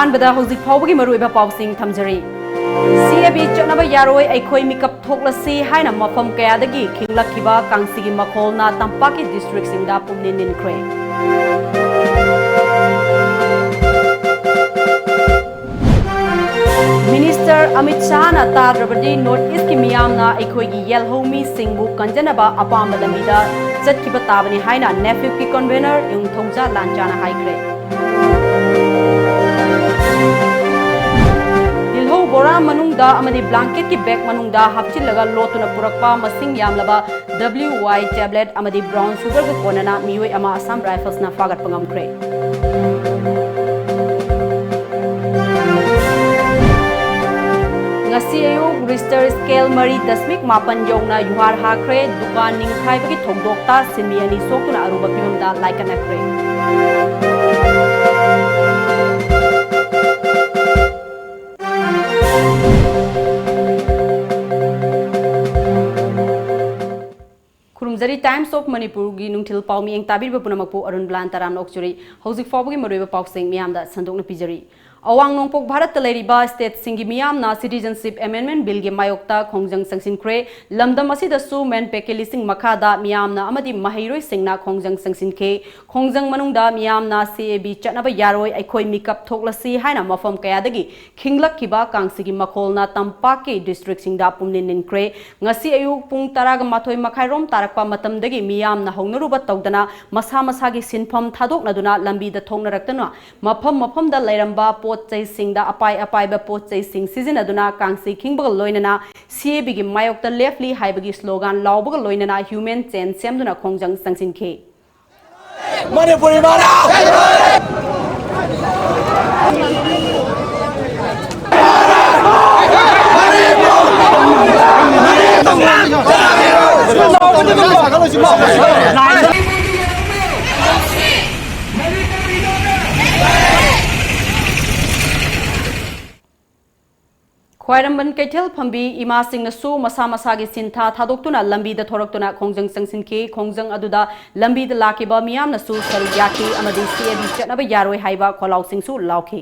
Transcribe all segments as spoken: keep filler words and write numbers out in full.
ꯑꯍꯥꯟꯕꯗ ꯍꯧꯖꯤꯛ ꯐꯥꯎꯕꯒꯤ ꯃꯔꯨꯑꯣꯏꯕ ꯄꯥꯎꯁꯤꯡ ꯊꯝꯖꯔꯤ꯫ ꯁꯤ ꯑꯦ ꯕꯤ ꯆꯠꯅꯕ ꯌꯥꯔꯣꯏ, ꯑꯩꯈꯣꯏ ꯃꯤꯀꯞ ꯊꯣꯛꯂꯁꯤ ꯍꯥꯏꯅ ꯃꯐꯝ ꯀꯌꯥꯗꯒꯤ ꯈꯤꯡꯂꯛꯈꯤꯕ ꯀꯥꯡꯁꯤꯒꯤ ꯃꯈꯣꯜꯅ ꯇꯝꯄꯥꯛꯀꯤ ꯗꯤꯁꯇ꯭ꯔꯤꯛꯁꯤꯡꯗ ꯄꯨꯝꯅꯤꯟ ꯅꯤꯟꯈ꯭ꯔꯦ꯫ ꯃꯤꯅꯤꯁꯇꯔ ꯑꯃꯤꯠ ꯁꯥꯍꯅ ꯇꯥꯗ꯭ꯔꯕꯗꯤ ꯅꯣꯔꯠ ꯏꯁꯀꯤ ꯃꯤꯌꯥꯝꯅ ꯑꯩꯈꯣꯏꯒꯤ ꯌꯦꯜꯍꯧ ꯃꯤꯁꯤꯡꯕꯨ ꯀꯟꯖꯅꯕ ꯑꯄꯥꯝꯕ ꯂꯝꯕꯤꯗ ꯆꯠꯈꯤꯕ ꯇꯥꯕꯅꯤ ꯍꯥꯏꯅ ꯅꯦꯐꯤꯞꯀꯤ ꯀꯟꯚꯦꯅꯔ ꯌꯨꯝꯊꯧꯖꯥ ꯂꯥꯟꯆꯥꯅ ꯍꯥꯏꯈ꯭ꯔꯦ꯫ ꯌꯦꯜꯍꯧ ꯕꯣꯔꯥ ꯃꯅꯨꯡꯗ ꯑꯃꯗꯤ ꯕ꯭ꯂꯥꯡꯀꯦꯠꯀꯤ ꯕꯦꯒ ꯃꯅꯨꯡꯗ ꯍꯥꯞꯆꯤꯜꯂꯒ ꯂꯣꯠꯇꯨꯅ ꯄꯨꯔꯛꯄ ꯃꯁꯤꯡ ꯌꯥꯝꯂꯕ W Y tablet ꯑꯃꯗꯤ brown sugarꯒ ꯀꯣꯟꯅꯅ ꯃꯤꯑꯣꯏ ꯑꯃ Assam Riflesꯅ ꯐꯥꯒꯠꯄ ꯉꯝꯈ꯭ꯔꯦ꯫ ꯉꯁꯤ ꯑꯌꯨꯛ Richter scale ꯃꯔꯤ ꯗꯁꯃꯤꯛ ꯃꯥꯄꯟ ꯌꯧꯅ ꯌꯨꯍꯥꯔ ꯍꯥꯈ꯭ꯔꯦ꯫ ꯗꯨꯀꯥꯟ ꯅꯤꯡꯈꯥꯏꯕꯒꯤ ꯊꯧꯗꯣꯛꯇ ꯁꯤꯟꯃꯤ ꯑꯅꯤ ꯁꯣꯛꯇꯨꯅ ꯑꯔꯨꯕ ꯐꯤꯕꯝꯗ ꯂꯥꯏꯀꯠꯅꯈ꯭ꯔꯦ꯫ ꯈꯨꯔꯨꯝꯖꯔꯤ Times of Manipurꯒꯤ ꯅꯨꯡꯊꯤꯜ ꯄꯥꯎ ꯃꯤꯠꯌꯦꯡ ꯇꯥꯕꯤꯔꯤꯕ ꯄꯨꯝꯅꯃꯛꯄꯨ ꯑꯔꯨꯟ ꯕ꯭ꯂꯥꯟ ꯇꯔꯥꯝꯅ ꯑꯣꯛꯆꯔꯤ꯫ ꯍꯧꯖꯤꯛ ꯐꯥꯎꯕꯒꯤ ꯃꯔꯨꯑꯣꯏꯕ ꯄꯥꯎꯁꯤꯡ ꯃꯤꯌꯥꯝꯗ ꯁꯟꯗꯣꯛꯅ ꯄꯤꯖꯔꯤ꯫ ꯑꯋꯥꯡ ꯅꯣꯡꯄꯣꯛ ꯚꯥꯔꯠꯇ ꯂꯩꯔꯤꯕ stateꯁꯤꯡꯒꯤ ꯃꯤꯌꯥꯝꯅ Citizenship Amendment Billꯒꯤ ꯃꯥꯌꯣꯛꯇ ꯈꯣꯡꯖꯪ ꯆꯪꯁꯤꯟꯈ꯭ꯔꯦ꯫ ꯂꯝꯗꯝ ꯑꯁꯤꯗꯁꯨ ꯃꯦꯟꯄꯦꯛꯀꯤ ꯂꯤꯁꯤꯡ ꯃꯈꯥꯗ ꯃꯤꯌꯥꯝꯅ ꯑꯃꯗꯤ ꯃꯍꯩꯔꯣꯏꯁꯤꯡꯅ ꯈꯣꯡꯖꯪ ꯆꯪꯁꯤꯟꯈꯤ꯫ ꯈꯣꯡꯖꯪ ꯃꯅꯨꯡꯗ ꯃꯤꯌꯥꯝꯅ C A B ꯆꯠꯅꯕ ꯌꯥꯔꯣꯏ, ꯑꯩꯈꯣꯏ ꯃꯤꯀꯞ ꯊꯣꯛꯂꯁꯤ ꯍꯥꯏꯅ ꯃꯐꯝ ꯀꯌꯥꯗꯒꯤ ꯈꯤꯡꯂꯛꯈꯤꯕ ꯀꯥꯡꯁꯤꯒꯤ ꯃꯈꯣꯜꯅ ꯇꯝꯄꯥꯛꯀꯤ districtꯁꯤꯡꯗ ꯄꯨꯝꯅꯤꯟ ꯅꯤꯟꯈ꯭ꯔꯦ꯫ ꯉꯁꯤ ꯑꯌꯨꯛ ꯄꯨꯡ ꯇꯔꯥꯒ ꯃꯥꯊꯣꯏ ꯃꯈꯥꯏꯔꯣꯝ ꯇꯥꯔꯛꯄ ꯃꯇꯝꯗꯒꯤ ꯃꯤꯌꯥꯝꯅ ꯍꯧꯅꯔꯨꯕ ꯇꯧꯗꯅ ꯃꯁꯥ ꯃꯁꯥꯒꯤ ꯁꯤꯟꯐꯝ ꯊꯥꯗꯣꯛꯅꯗꯨꯅ ꯂꯝꯕꯤꯗ ꯊꯣꯛꯅꯔꯛꯇꯨꯅ ꯃꯐꯝ ꯃꯐꯝꯗ ꯂꯩꯔꯝꯕ ꯄꯣꯠ ꯆꯩꯁꯤꯡꯗ ꯑꯄꯥꯏ ꯑꯄꯥꯏꯕ ꯄꯣꯠ ꯆꯩꯁꯤꯡ ꯁꯤꯖꯤꯟꯅꯗꯨꯅ ꯀꯥꯡꯁꯤ ꯈꯤꯡꯕꯒ ꯂꯣꯏꯅꯅ C A Bꯒꯤ ꯃꯥꯌꯣꯛꯇ ꯂꯦꯞꯂꯤ ꯍꯥꯏꯕꯒꯤ slogan ꯂꯥꯎꯕꯒ ꯂꯣꯏꯅꯅ human chain ꯁꯦꯝꯗꯨꯅ ꯈꯣꯡꯖꯪ ꯆꯪꯁꯤꯟꯈꯤ꯫ ꯃꯅꯤꯄꯨꯔꯤ ꯃꯔꯥ! ꯈ꯭ꯋꯥꯏꯔꯝꯕꯟ ꯀꯩꯊꯦꯜ ꯐꯝꯕꯤ ꯏꯃꯥꯁꯤꯡꯅꯁꯨ ꯃꯁꯥ ꯃꯁꯥꯒꯤ ꯁꯤꯟꯊꯥ ꯊꯥꯗꯣꯛꯇꯨꯅ ꯂꯝꯕꯤꯗ ꯊꯣꯔꯛꯇꯨꯅ ꯈꯣꯡꯖꯪ ꯆꯪꯁꯤꯟꯈꯤ꯫ ꯈꯣꯡꯖꯪ ꯑꯗꯨꯗ ꯂꯝꯕꯤꯗ ꯂꯥꯛꯈꯤꯕ ꯃꯤꯌꯥꯝꯅꯁꯨ ꯁꯔꯨꯛ ꯌꯥꯈꯤ ꯑꯃꯗꯤ C A B ꯆꯠꯅꯕ ꯌꯥꯔꯣꯏ ꯍꯥꯏꯕ ꯈꯣꯜꯂꯥꯎꯁꯤꯡꯁꯨ ꯂꯥꯎꯈꯤ꯫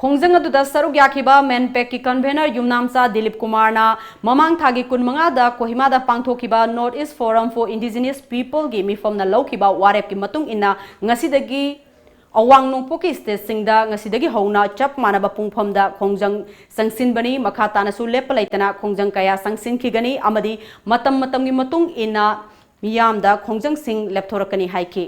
ꯈꯣꯡꯖꯪ ꯑꯗꯨꯗ ꯁꯔꯨꯛ ꯌꯥꯈꯤꯕ ꯃꯦꯟꯄꯦꯛꯀꯤ convener ꯌꯨꯝꯅꯥꯝꯆꯥ ꯗꯤꯂꯤꯞ ꯀꯨꯃꯥꯔꯅ ꯃꯃꯥꯡ ꯊꯥꯒꯤ ꯀꯨꯟꯃꯉꯥꯗ ꯀꯣꯍꯤꯃꯥꯗ ꯄꯥꯡꯊꯣꯛꯈꯤꯕ North East Forum for Indigenous Peopleꯒꯤ ꯃꯤꯐꯝꯅ ꯂꯧꯈꯤꯕ ꯋꯥꯔꯦꯞꯀꯤ ꯃꯇꯨꯡ ꯏꯟꯅ ꯉꯁꯤꯗꯒꯤ ꯑꯋꯥꯡ ꯅꯣꯡꯄꯣꯛꯀꯤ stateꯁꯤꯡꯗ ꯉꯁꯤꯗꯒꯤ ꯍꯧꯅ ꯆꯞ ꯃꯥꯟꯅꯕ ꯄꯨꯡꯐꯝꯗ ꯈꯣꯡꯖꯪ ꯆꯪꯁꯤꯟꯕꯅꯤ꯫ ꯃꯈꯥ ꯇꯥꯅꯁꯨ ꯂꯦꯞꯄ ꯂꯩꯇꯅ ꯈꯣꯡꯖꯪ ꯀꯌꯥ ꯆꯪꯁꯤꯟꯈꯤꯒꯅꯤ ꯑꯃꯗꯤ ꯃꯇꯝ ꯃꯇꯝꯒꯤ ꯃꯇꯨꯡ ꯏꯟꯅ ꯃꯤꯌꯥꯝꯗ ꯈꯣꯡꯖꯪꯁꯤꯡ ꯂꯦꯞꯊꯣꯔꯛꯀꯅꯤ ꯍꯥꯏꯈꯤ꯫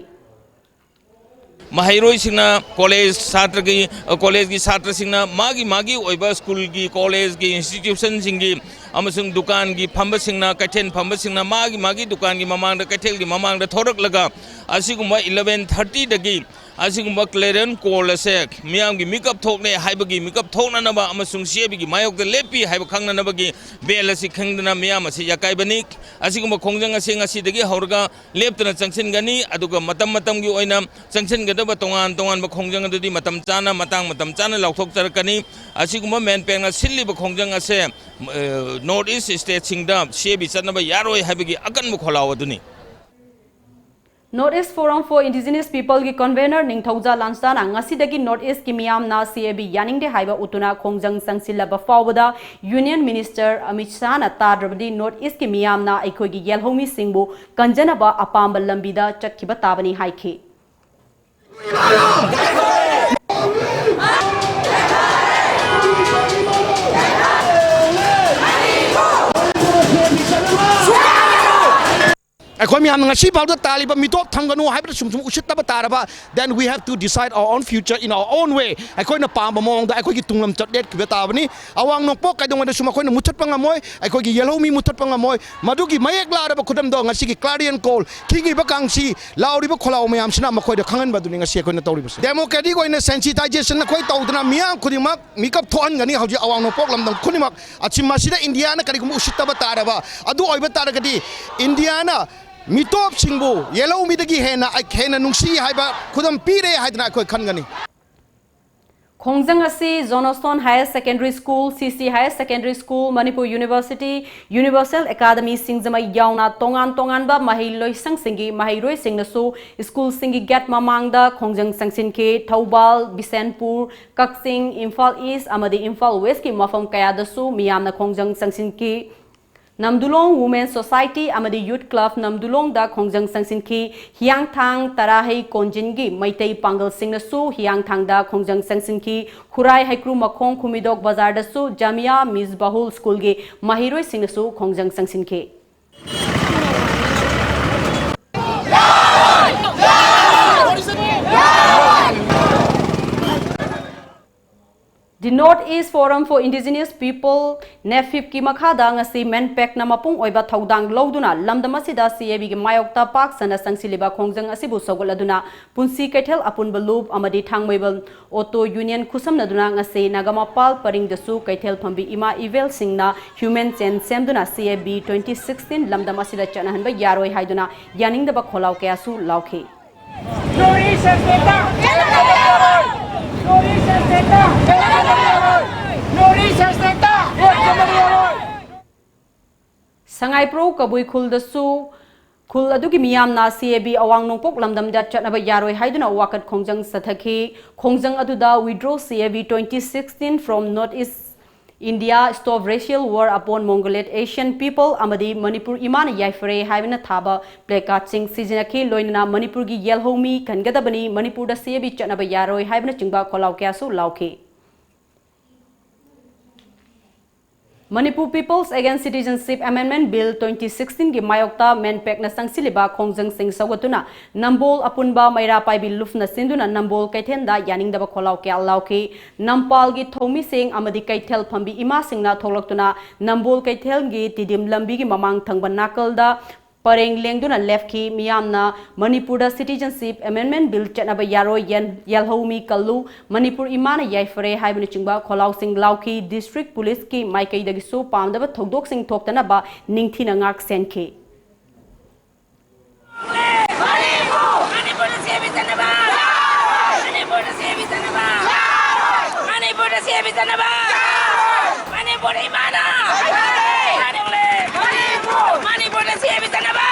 ꯃꯍꯩꯔꯣꯏꯁꯤꯡꯅ ꯀꯣꯂꯦꯖ ꯁꯥꯇ꯭ꯔꯒꯤ, ꯀꯣꯂꯦꯖꯒꯤ ꯁꯥꯇ꯭ꯔꯁꯤꯡꯅ ꯃꯥꯒꯤ ꯃꯥꯒꯤ ꯑꯣꯏꯕ ꯁ꯭ꯀꯨꯜꯒꯤ, ꯀꯣꯂꯦꯖꯒꯤ, ꯏꯟꯁꯇꯤꯇ꯭ꯌꯨꯁꯟꯁꯤꯡꯒꯤ ꯑꯃꯁꯨꯡ ꯗꯨꯀꯥꯟꯒꯤ ꯐꯝꯕꯁꯤꯡꯅ, ꯀꯩꯊꯦꯜ ꯐꯝꯕꯁꯤꯡꯅ ꯃꯥꯒꯤ ꯃꯥꯒꯤ ꯗꯨꯀꯥꯟꯒꯤ ꯃꯃꯥꯡꯗ, ꯀꯩꯊꯦꯜꯒꯤ ꯃꯃꯥꯡꯗ ꯊꯣꯔꯛꯂꯒ ꯑꯁꯤꯒꯨꯝꯕ eleven thirtyꯗꯒꯤ ꯑꯁꯤꯒꯨꯝꯕ clarion call ꯑꯁꯦ ꯃꯤꯌꯥꯝꯒꯤ ꯃꯤꯀꯞ ꯊꯣꯛꯂꯦ ꯍꯥꯏꯕꯒꯤ ꯃꯤꯀꯞ ꯊꯣꯛꯅꯅꯕ ꯑꯃꯁꯨꯡ CABꯒꯤ ꯃꯥꯌꯣꯛꯇ ꯂꯦꯞꯄꯤ ꯍꯥꯏꯕ ꯈꯪꯅꯅꯕꯒꯤ bell ꯑꯁꯤ ꯈꯪꯗꯅ ꯃꯤꯌꯥꯝ ꯑꯁꯤ ꯌꯥꯀꯥꯏꯕꯅꯤ꯫ ꯑꯁꯤꯒꯨꯝꯕ ꯈꯣꯡꯖꯪ ꯑꯁꯤ ꯉꯁꯤꯗꯒꯤ ꯍꯧꯔꯒ ꯂꯦꯞꯇꯅ ꯆꯪꯁꯤꯟꯒꯅꯤ꯫ ꯑꯗꯨꯒ ꯃꯇꯝ ꯃꯇꯝꯒꯤ ꯑꯣꯏꯅ ꯆꯪꯁꯤꯟꯒꯗꯕ ꯇꯣꯉꯥꯟ ꯇꯣꯉꯥꯟꯕ ꯈꯣꯡꯖꯪ ꯑꯗꯨꯗꯤ ꯃꯇꯝ ꯆꯥꯅ, ꯃꯇꯥꯡ ꯃꯇꯝ ꯆꯥꯅ ꯂꯥꯎꯊꯣꯛꯆꯔꯛꯀꯅꯤ꯫ ꯑꯁꯤꯒꯨꯝꯕ ꯃꯦꯟꯄꯦꯛꯅ ꯁꯤꯜꯂꯤꯕ ꯈꯣꯡꯖꯪ ꯑꯁꯦ, ꯑ, North East stateꯁꯤꯡꯗ CAB ꯆꯠꯅꯕ ꯌꯥꯔꯣꯏ ꯍꯥꯏꯕꯒꯤ ꯑꯀꯟꯕ ꯈꯣꯜꯂꯥꯎ ꯑꯗꯨꯅꯤ꯫ North East Forum for Indigenous Peopleꯒꯤ convener ꯅꯤꯡꯊꯧꯖꯥ ꯂꯥꯟꯁꯥꯅ ꯉꯁꯤꯗꯒꯤ North Eastꯀꯤ ꯃꯤꯌꯥꯝꯅ CAB ꯌꯥꯅꯤꯡꯗꯦ ꯍꯥꯏꯕ ꯎꯠꯇꯨꯅ ꯈꯣꯡꯖꯪ ꯆꯪꯁꯤꯜꯂꯕ ꯐꯥꯎꯕꯗ Union Minister ꯑꯃꯤꯠ ꯁꯥꯍꯅ ꯇꯥꯗ꯭ꯔꯕꯗꯤ North Eastꯀꯤ ꯃꯤꯌꯥꯝꯅ ꯑꯩꯈꯣꯏꯒꯤ ꯌꯦꯜꯍꯧꯃꯤꯁꯤꯡꯕꯨ ꯀꯟꯖꯅꯕ ꯑꯄꯥꯝꯕ ꯂꯝꯕꯤꯗ ꯆꯠꯈꯤꯕ ꯇꯥꯕꯅꯤ ꯍꯥꯏꯈꯤ꯫ ꯑꯩꯈꯣꯏ ꯃꯌꯥꯝꯅ ꯉꯁꯤ ꯐꯥꯎꯗ ꯇꯥꯜꯂꯤꯕ ꯃꯤꯇꯣꯞ ꯊꯝꯒꯅꯨ ꯍꯥꯏꯕꯗ ꯁꯨꯝ ꯁꯨꯝ ꯎꯁꯤꯠꯇꯕ ꯇꯥꯔꯕ, then we have to decide our own future in our own way. ꯑꯩꯈꯣꯏꯅ ꯄꯥꯝꯕ ꯃꯑꯣꯡꯗ ꯑꯩꯈꯣꯏꯒꯤ ꯇꯨꯡꯂꯝꯆꯠ ꯂꯦꯞꯈꯤꯕ ꯇꯥꯕꯅꯤ꯫ ꯑꯋꯥꯡ ꯅꯣꯡꯄꯣꯛ ꯀꯩꯗꯧꯉꯩꯗꯁꯨ ꯃꯈꯣꯏꯅ ꯃꯨꯠꯊꯠꯄ ꯉꯝꯃꯣꯏ, ꯑꯩꯈꯣꯏꯒꯤ ꯌꯦꯜꯍꯧꯃꯤ ꯃꯨꯠꯊꯠꯄ ꯉꯝꯃꯣꯏ꯫ ꯃꯗꯨꯒꯤ ꯃꯌꯦꯛ ꯂꯥꯔꯕ ꯈꯨꯗꯝꯗꯣ ꯉꯁꯤꯒꯤ clarion call ꯈꯤꯡꯉꯤꯕ ꯀꯥꯡꯁꯤ ꯂꯥꯎꯔꯤꯕ ꯈꯣꯜꯂꯥꯎ ꯃꯌꯥꯝꯁꯤꯅ ꯃꯈꯣꯏꯗ ꯈꯪꯍꯟꯕꯗꯨꯅꯤ ꯉꯁꯤ ꯑꯩꯈꯣꯏꯅ ꯇꯧꯔꯤꯕꯁꯤ꯫ Democratic ꯑꯣꯏꯅ sensitization ꯑꯩꯈꯣꯏ ꯇꯧꯗꯅ ꯃꯤꯌꯥꯝ ꯈꯨꯗꯤꯡꯃꯛ ꯃꯤꯀꯞ ꯊꯣꯛꯍꯟꯒꯅꯤ꯫ ꯍꯧꯖꯤꯛ ꯑꯋꯥꯡ ꯅꯣꯡꯄꯣꯛ ꯂꯝꯗꯝ ꯈꯨꯗꯤꯡꯃꯛ ꯑꯁꯤ ꯃꯁꯤꯗ ꯏꯟꯗꯤꯌꯥꯅ ꯀꯔꯤꯒꯨꯝꯕ ꯎꯁꯤꯠꯇꯕ ꯇꯥꯔꯕ ꯑꯗꯨ ꯑꯣꯏꯕ ꯇꯥꯔꯒꯗꯤ ꯏꯟꯗꯤꯌꯥꯅ ꯃꯤꯇꯣꯞꯁꯤꯡꯕꯨ ꯌꯦꯜꯍꯧꯃꯤꯗꯒꯤ ꯍꯦꯟꯅ, ꯍꯦꯟꯅ ꯅꯨꯡꯁꯤ ꯍꯥꯏꯕ ꯈꯨꯗꯝ ꯄꯤꯔꯦ ꯍꯥꯏꯗꯅ ꯑꯩꯈꯣꯏ ꯈꯟꯒꯅꯤ꯫ ꯈꯣꯡꯖꯪ ꯑꯁꯤ Johnston Higher Secondary School, C C Higher Secondary School, Manipur University, Universal Academy ꯁꯤꯡꯖꯃꯩ ꯌꯥꯎꯅ ꯇꯣꯉꯥꯟ ꯇꯣꯉꯥꯟꯕ ꯃꯍꯩ ꯂꯣꯏꯁꯪꯁꯤꯡꯒꯤ ꯃꯍꯩꯔꯣꯏꯁꯤꯡꯅꯁꯨ ꯁ꯭ꯀꯨꯜꯁꯤꯡꯒꯤ ꯒꯦꯠ ꯃꯃꯥꯡꯗ ꯈꯣꯡꯖꯪ ꯆꯪꯁꯤꯟꯈꯤ꯫ ꯊꯧꯕꯥꯜ, ꯕꯤꯁꯦꯟꯄꯨꯔ, ꯀꯛꯆꯤꯡ, ꯏꯝꯐꯥꯜ ꯏꯁ ꯑꯃꯗꯤ ꯏꯝꯐꯥꯜ ꯋꯦꯁꯀꯤ ꯃꯐꯝ ꯀꯌꯥꯗꯁꯨ ꯃꯤꯌꯥꯝꯅ ꯈꯣꯡꯖꯪ ꯆꯪꯁꯤꯟꯈꯤ꯫ ꯅꯝꯗꯨꯂꯣꯡ Women Society ꯑꯃꯗꯤ Youth Club ꯅꯝꯗꯨꯂꯣꯡꯗ ꯈꯣꯡꯖꯪ ꯆꯪꯁꯤꯟꯈꯤ꯫ ꯍꯤꯌꯥꯡꯊꯥꯡ ꯇꯔꯥꯍꯩ ꯀꯣꯟꯖꯤꯟꯒꯤ ꯃꯩꯇꯩ ꯄꯥꯡꯒꯜꯁꯤꯡꯅꯁꯨ ꯍꯤꯌꯥꯡꯊꯥꯡꯗ ꯈꯣꯡꯖꯪ ꯆꯪꯁꯤꯟꯈꯤ꯫ ꯈꯨꯔꯥꯏ ꯍꯩꯀ꯭ꯔꯨ ꯃꯈꯣꯡ ꯈꯨꯃꯤꯗꯣꯛ ꯕꯖꯥꯔꯗꯁꯨ ꯖꯥꯃꯤꯌꯥ ꯃꯤꯁꯕꯥꯍꯨꯜ ꯁ꯭ꯀꯨꯜꯒꯤ ꯃꯍꯩꯔꯣꯏꯁꯤꯡꯅꯁꯨ ꯈꯣꯡꯖꯪ ꯆꯪꯁꯤꯟꯈꯤ꯫ The North East Forum for Indigenous People, NEFIP ꯀꯤ ꯃꯈꯥꯗ ꯉꯁꯤ MENPACꯅ ꯃꯄꯨꯡ ꯑꯣꯏꯕ ꯊꯧꯗꯥꯡ ꯂꯧꯗꯨꯅ ꯂꯝꯗꯝ ꯑꯁꯤꯗ CABꯒꯤ ꯃꯥꯌꯣꯛꯇ ꯄꯥꯛ ꯁꯟꯅ ꯆꯪꯁꯤꯜꯂꯤꯕ ꯈꯣꯡꯖꯪ ꯑꯁꯤꯕꯨ ꯁꯧꯒꯠꯂꯗꯨꯅ ꯄꯨꯟꯁꯤ ꯀꯩꯊꯦꯜ ꯑꯄꯨꯟꯕ ꯂꯨꯞ ꯑꯃꯗꯤ ꯊꯥꯡꯃꯩꯕꯟ Auto Union ꯈꯨꯠꯁꯝꯅꯗꯨꯅ ꯉꯁꯤ ꯅꯥꯒꯥꯃꯄꯥꯜ ꯄꯔꯤꯡꯗꯁꯨ ꯀꯩꯊꯦꯜ ꯐꯝꯕꯤ ꯏꯃꯥ ꯏꯕꯦꯜꯁꯤꯡꯅ human chain ꯁꯦꯝꯗꯨꯅ CAB twenty sixteen ꯂꯝꯗꯝ ꯑꯁꯤꯗ ꯆꯠꯅꯍꯟꯕ ꯌꯥꯔꯣꯏ ꯍꯥꯏꯗꯨꯅ ꯌꯥꯅꯤꯡꯗꯕ ꯈꯣꯜꯂꯥꯎ ꯀꯌꯥꯁꯨ ꯂꯥꯎꯈꯤ꯫ ꯁꯉꯥꯏꯄ꯭ꯔꯧ ꯀꯕꯨꯏ ꯈꯨꯜꯗꯁꯨ ꯈꯨꯜ ꯑꯗꯨꯒꯤ ꯃꯤꯌꯥꯝꯅ CAB ꯑꯋꯥꯡ ꯅꯣꯡꯄꯣꯛ ꯂꯝꯗꯝꯗ ꯆꯠꯅꯕ ꯌꯥꯔꯣꯏ ꯍꯥꯏꯗꯨꯅ ꯋꯥꯀꯠ ꯈꯣꯡꯖꯪ ꯆꯠꯊꯈꯤ꯫ ꯈꯣꯡꯖꯪ ꯑꯗꯨꯗ Withdraw CAB twenty sixteen from North East India, Stop Racial War upon Mongoloid Asian People ꯑꯃꯗꯤ ꯃꯅꯤꯄꯨꯔ ꯏꯃꯥꯅ ꯌꯥꯏꯐꯔꯦ ꯍꯥꯏꯕꯅ ꯊꯥꯕ placardꯁꯤꯡ ꯁꯤꯖꯤꯟꯅꯈꯤ꯫ ꯂꯣꯏꯅꯅ ꯃꯅꯤꯄꯨꯔꯒꯤ ꯌꯦꯜꯍꯧꯃꯤ ꯀꯟꯒꯗꯕꯅꯤ, ꯃꯅꯤꯄꯨꯔꯗ CAB ꯆꯠꯅꯕ ꯌꯥꯔꯣꯏ ꯍꯥꯏꯕꯅꯆꯤꯡꯕ ꯈꯣꯜꯂꯥꯎ ꯀꯌꯥꯁꯨ ꯂꯥꯎꯈꯤ꯫ Manipur People's Against Citizenship Amendment Bill twenty sixteen ꯒꯤ ꯃꯥꯌꯣꯛꯇ MENPACꯅ ꯆꯪꯁꯤꯜꯂꯤꯕ ꯈꯣꯡꯖꯪꯁꯤꯡ ꯁꯧꯒꯠꯇꯨꯅ ꯅꯝꯕꯣꯜ ꯑꯄꯨꯟꯕ ꯃꯩꯔꯥ ꯄꯥꯏꯕꯤ ꯂꯨꯞꯅ ꯆꯦꯟꯗꯨꯅ ꯅꯝꯕꯣꯜ ꯀꯩꯊꯦꯜꯗ ꯌꯥꯅꯤꯡꯗꯕ ꯈꯣꯜꯂꯥꯎ ꯀꯌꯥ ꯂꯥꯎꯈꯤ꯫ ꯅꯝꯄꯥꯜꯒꯤ ꯊꯧꯃꯤꯁꯤꯡ ꯑꯃꯗꯤ ꯀꯩꯊꯦꯜ ꯐꯝꯕꯤ ꯏꯃꯥꯁꯤꯡꯅ ꯊꯣꯛꯂꯛꯇꯨꯅ ꯅꯝꯕꯣꯜ ꯀꯩꯊꯦꯜꯒꯤ ꯇꯤꯗꯤꯝ ꯂꯝꯕꯤꯒꯤ ꯃꯃꯥꯡ ꯊꯪꯕ ꯅꯥꯀꯜꯗ ꯄꯔꯦꯡ ꯂꯦꯡꯗꯨꯅ ꯂꯦꯞꯈꯤ꯫ ꯃꯤꯌꯥꯝꯅ ꯃꯅꯤꯄꯨꯔꯗ Citizenship Amendment Bill ꯆꯠꯅꯕ ꯌꯥꯔꯣꯏ, ꯌꯦꯜ-, ꯌꯦꯜꯍꯧꯃꯤ ꯀꯜꯂꯨ, ꯃꯅꯤꯄꯨꯔ ꯏꯃꯥꯅ ꯌꯥꯏꯐꯔꯦ ꯍꯥꯏꯕꯅꯆꯤꯡꯕ ꯈꯣꯜꯂꯥꯎꯁꯤꯡ ꯂꯥꯎꯈꯤ꯫ District Policeꯀꯤ ꯃꯥꯏꯀꯩꯗꯒꯤꯁꯨ ꯄꯥꯝꯗꯕ ꯊꯧꯗꯣꯛꯁꯤꯡ ꯊꯣꯛꯇꯅꯕ ꯅꯤꯡꯊꯤꯅ ꯉꯥꯛ ꯁꯦꯟꯈꯤ꯫ ꯃꯅꯤꯄꯨꯔꯗ CAB ꯆꯠꯅꯕ! ꯃꯅꯤꯄꯨꯔꯗ CAB ꯆꯠꯅꯕ! ꯆꯠꯅꯕ! ꯃꯅꯤꯄꯨꯔ ꯏꯃꯥꯅ! ꯃꯅꯤꯄꯨꯔ! ꯃꯅꯤꯄꯨꯔꯗ ꯁꯤ ꯑꯦ ꯕꯤ ꯆꯠꯅꯕ!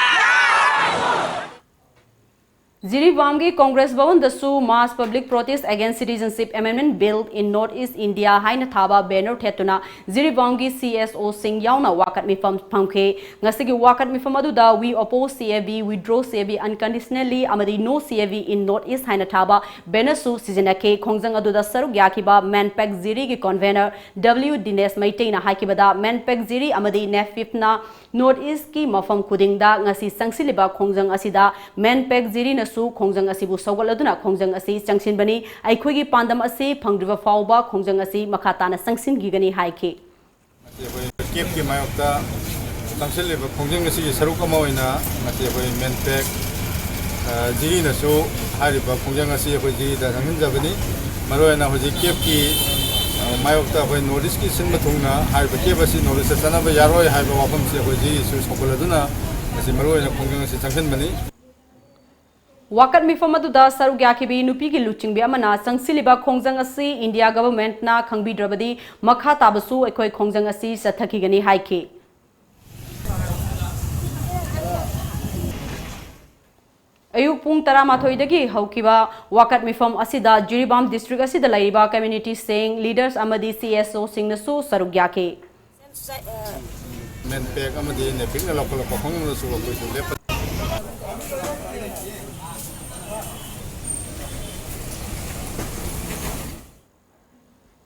ꯖꯤꯔꯤꯕꯥꯝꯒꯤ Congress ꯚꯋꯟꯗꯁꯨ Mass Public Protest Against Citizenship Amendment Bill in North East India ꯍꯥꯏꯅ ꯊꯥꯕ ꯕꯦꯅꯔ ꯊꯦꯠꯇꯨꯅ ꯖꯤꯔꯤꯕꯥꯝꯒꯤ ꯁꯤ ꯑꯦꯁ ꯑꯣꯁꯤꯡ ꯌꯥꯎꯅ ꯋꯥꯀꯠ ꯃꯤꯐꯝ ꯐꯝꯈꯤ꯫ ꯉꯁꯤꯒꯤ ꯋꯥꯀꯠ ꯃꯤꯐꯝ ꯑꯗꯨꯗ "We oppose C A B, withdraw C A B unconditionally" ꯑꯃꯗꯤ "No C A B in North East" ꯍꯥꯏꯅ ꯊꯥꯕ ꯕꯦꯅꯔꯁꯨ ꯁꯤꯖꯤꯟꯅꯈꯤ꯫ ꯈꯣꯡꯖꯪ ꯑꯗꯨꯗ ꯁꯔꯨꯛ ꯌꯥꯈꯤꯕ ꯃꯦꯟꯄꯦꯛ ꯖꯤꯔꯤꯒꯤ ꯀꯣꯟꯚꯦꯅꯔ ꯗꯕ꯭ꯂꯤꯎ ꯗꯤꯅꯦꯁ ꯃꯩꯇꯩꯅ ꯍꯥꯏꯈꯤꯕꯗ, ꯃꯦꯟꯄꯦꯛ ꯖꯤꯔꯤ ꯑꯃꯗꯤ ꯅꯦꯐꯤꯞꯅ ꯅꯣꯔꯠ ꯏꯁꯀꯤ ꯃꯐꯝ ꯈꯨꯗꯤꯡꯗ ꯉꯁꯤ ꯆꯪꯁꯤꯜꯂꯤꯕ ꯈꯣꯡꯖꯪ ꯑꯁꯤꯗ ꯃꯦꯟꯄꯦꯛ ꯖꯤꯔꯤꯅꯁꯨ ꯈꯣꯡꯖꯪ ꯑꯁꯤꯕꯨ ꯁꯧꯒꯠꯂꯗꯨꯅ ꯈꯣꯡꯖꯪ ꯑꯁꯤ ꯆꯪꯁꯤꯟꯕꯅꯤ꯫ ꯑꯩꯈꯣꯏꯒꯤ ꯄꯥꯟꯗꯝ ꯑꯁꯤ ꯐꯪꯗ꯭ꯔꯤꯕ ꯐꯥꯎꯕ ꯈꯣꯡꯖꯪ ꯑꯁꯤ ꯃꯈꯥ ꯇꯥꯅ ꯆꯪꯁꯤꯟꯈꯤꯒꯅꯤ ꯍꯥꯏꯈꯤ꯫ ꯑꯩꯈꯣꯏ ꯀꯦꯞꯀꯤ ꯃꯥꯌꯣꯛꯇ ꯆꯪꯁꯤꯜꯂꯤꯕ ꯈꯣꯡꯖꯪ ꯑꯁꯤꯒꯤ ꯁꯔꯨꯛ ꯑꯃ ꯑꯣꯏꯅ ꯉꯁꯤ ꯑꯩꯈꯣꯏ ꯃꯦꯟꯄꯦꯛ, ꯑ, ꯖꯤꯔꯤꯅꯁꯨ ꯍꯥꯏꯔꯤꯕ ꯈꯣꯡꯖꯪ ꯑꯁꯤ ꯑꯩꯈꯣꯏ ꯖꯤꯔꯤꯗ ꯆꯪꯁꯤꯟꯖꯕꯅꯤ꯫ ꯃꯔꯨꯑꯣꯏꯅ ꯍꯧꯖꯤꯛ ꯀꯦꯞꯀꯤ, ꯑ, ꯃꯥꯌꯣꯛꯇ ꯑꯩꯈꯣꯏ ꯅꯣꯔꯠ ꯏꯁꯀꯤ ꯁꯤꯟꯕ ꯊꯨꯡꯅ ꯍꯥꯏꯔꯤꯕ ꯀꯦꯞ ꯑꯁꯤ ꯅꯣꯔꯠ ꯏꯁꯇ ꯆꯠꯅꯕ ꯌꯥꯔꯣꯏ ꯍꯥꯏꯕ ꯋꯥꯐꯝꯁꯤ ꯑꯩꯈꯣꯏ ꯖꯤꯔꯤꯁꯨ ꯁꯧꯒꯠꯂꯗꯨꯅ ꯉꯁꯤ ꯃꯔꯨꯑꯣꯏꯅ ꯈꯣꯡꯖꯪ ꯑꯁꯤ ꯆꯪꯁꯤꯟꯕꯅꯤ꯫ ꯋꯥꯀꯠ ꯃꯤꯐꯝ ꯑꯗꯨꯗ ꯁꯔꯨꯛ ꯌꯥꯈꯤꯕꯤ ꯅꯨꯄꯤꯒꯤ ꯂꯨꯆꯤꯡꯕꯤ ꯑꯃꯅ ꯆꯪꯁꯤꯜꯂꯤꯕ ꯈꯣꯡꯖꯪ ꯑꯁꯤ ꯏꯟꯗꯤꯌꯥ ꯒꯚꯔꯟꯃꯦꯟꯠꯅ ꯈꯪꯕꯤꯗ꯭ꯔꯕꯗꯤ ꯃꯈꯥ ꯇꯥꯕꯁꯨ ꯑꯩꯈꯣꯏ ꯈꯣꯡꯖꯪ ꯑꯁꯤ ꯆꯠꯊꯈꯤꯒꯅꯤ ꯍꯥꯏꯈꯤ꯫ ꯑꯌꯨꯛ ꯄꯨꯡ ꯇꯔꯥꯃꯥꯊꯣꯏꯗꯒꯤ ꯍꯧꯈꯤꯕ ꯋꯥꯀꯠ ꯃꯤꯐꯝ ꯑꯁꯤꯗ ꯖꯤꯔꯤꯕꯥꯝ ꯗꯤꯁꯇ꯭ꯔꯤꯛ ꯑꯁꯤꯗ ꯂꯩꯔꯤꯕ ꯀꯝꯃ꯭ꯌꯨꯅꯤꯇꯤꯁꯤꯡ, ꯂꯤꯗꯔꯁ ꯑꯃꯗꯤ ꯁꯤ ꯑꯦꯁ ꯑꯣꯁꯤꯡꯅꯁꯨ ꯁꯔꯨꯛ ꯌꯥꯈꯤ꯫ ꯃꯦꯟꯄꯦꯛ ꯑꯃꯗꯤ ꯅꯦꯐꯤꯛꯅ ꯂꯧꯈꯠꯂꯛꯄ ꯈꯣꯡꯖꯪꯗꯁꯨ ꯑꯩꯈꯣꯏꯁꯨ ꯂꯦꯞꯄ꯫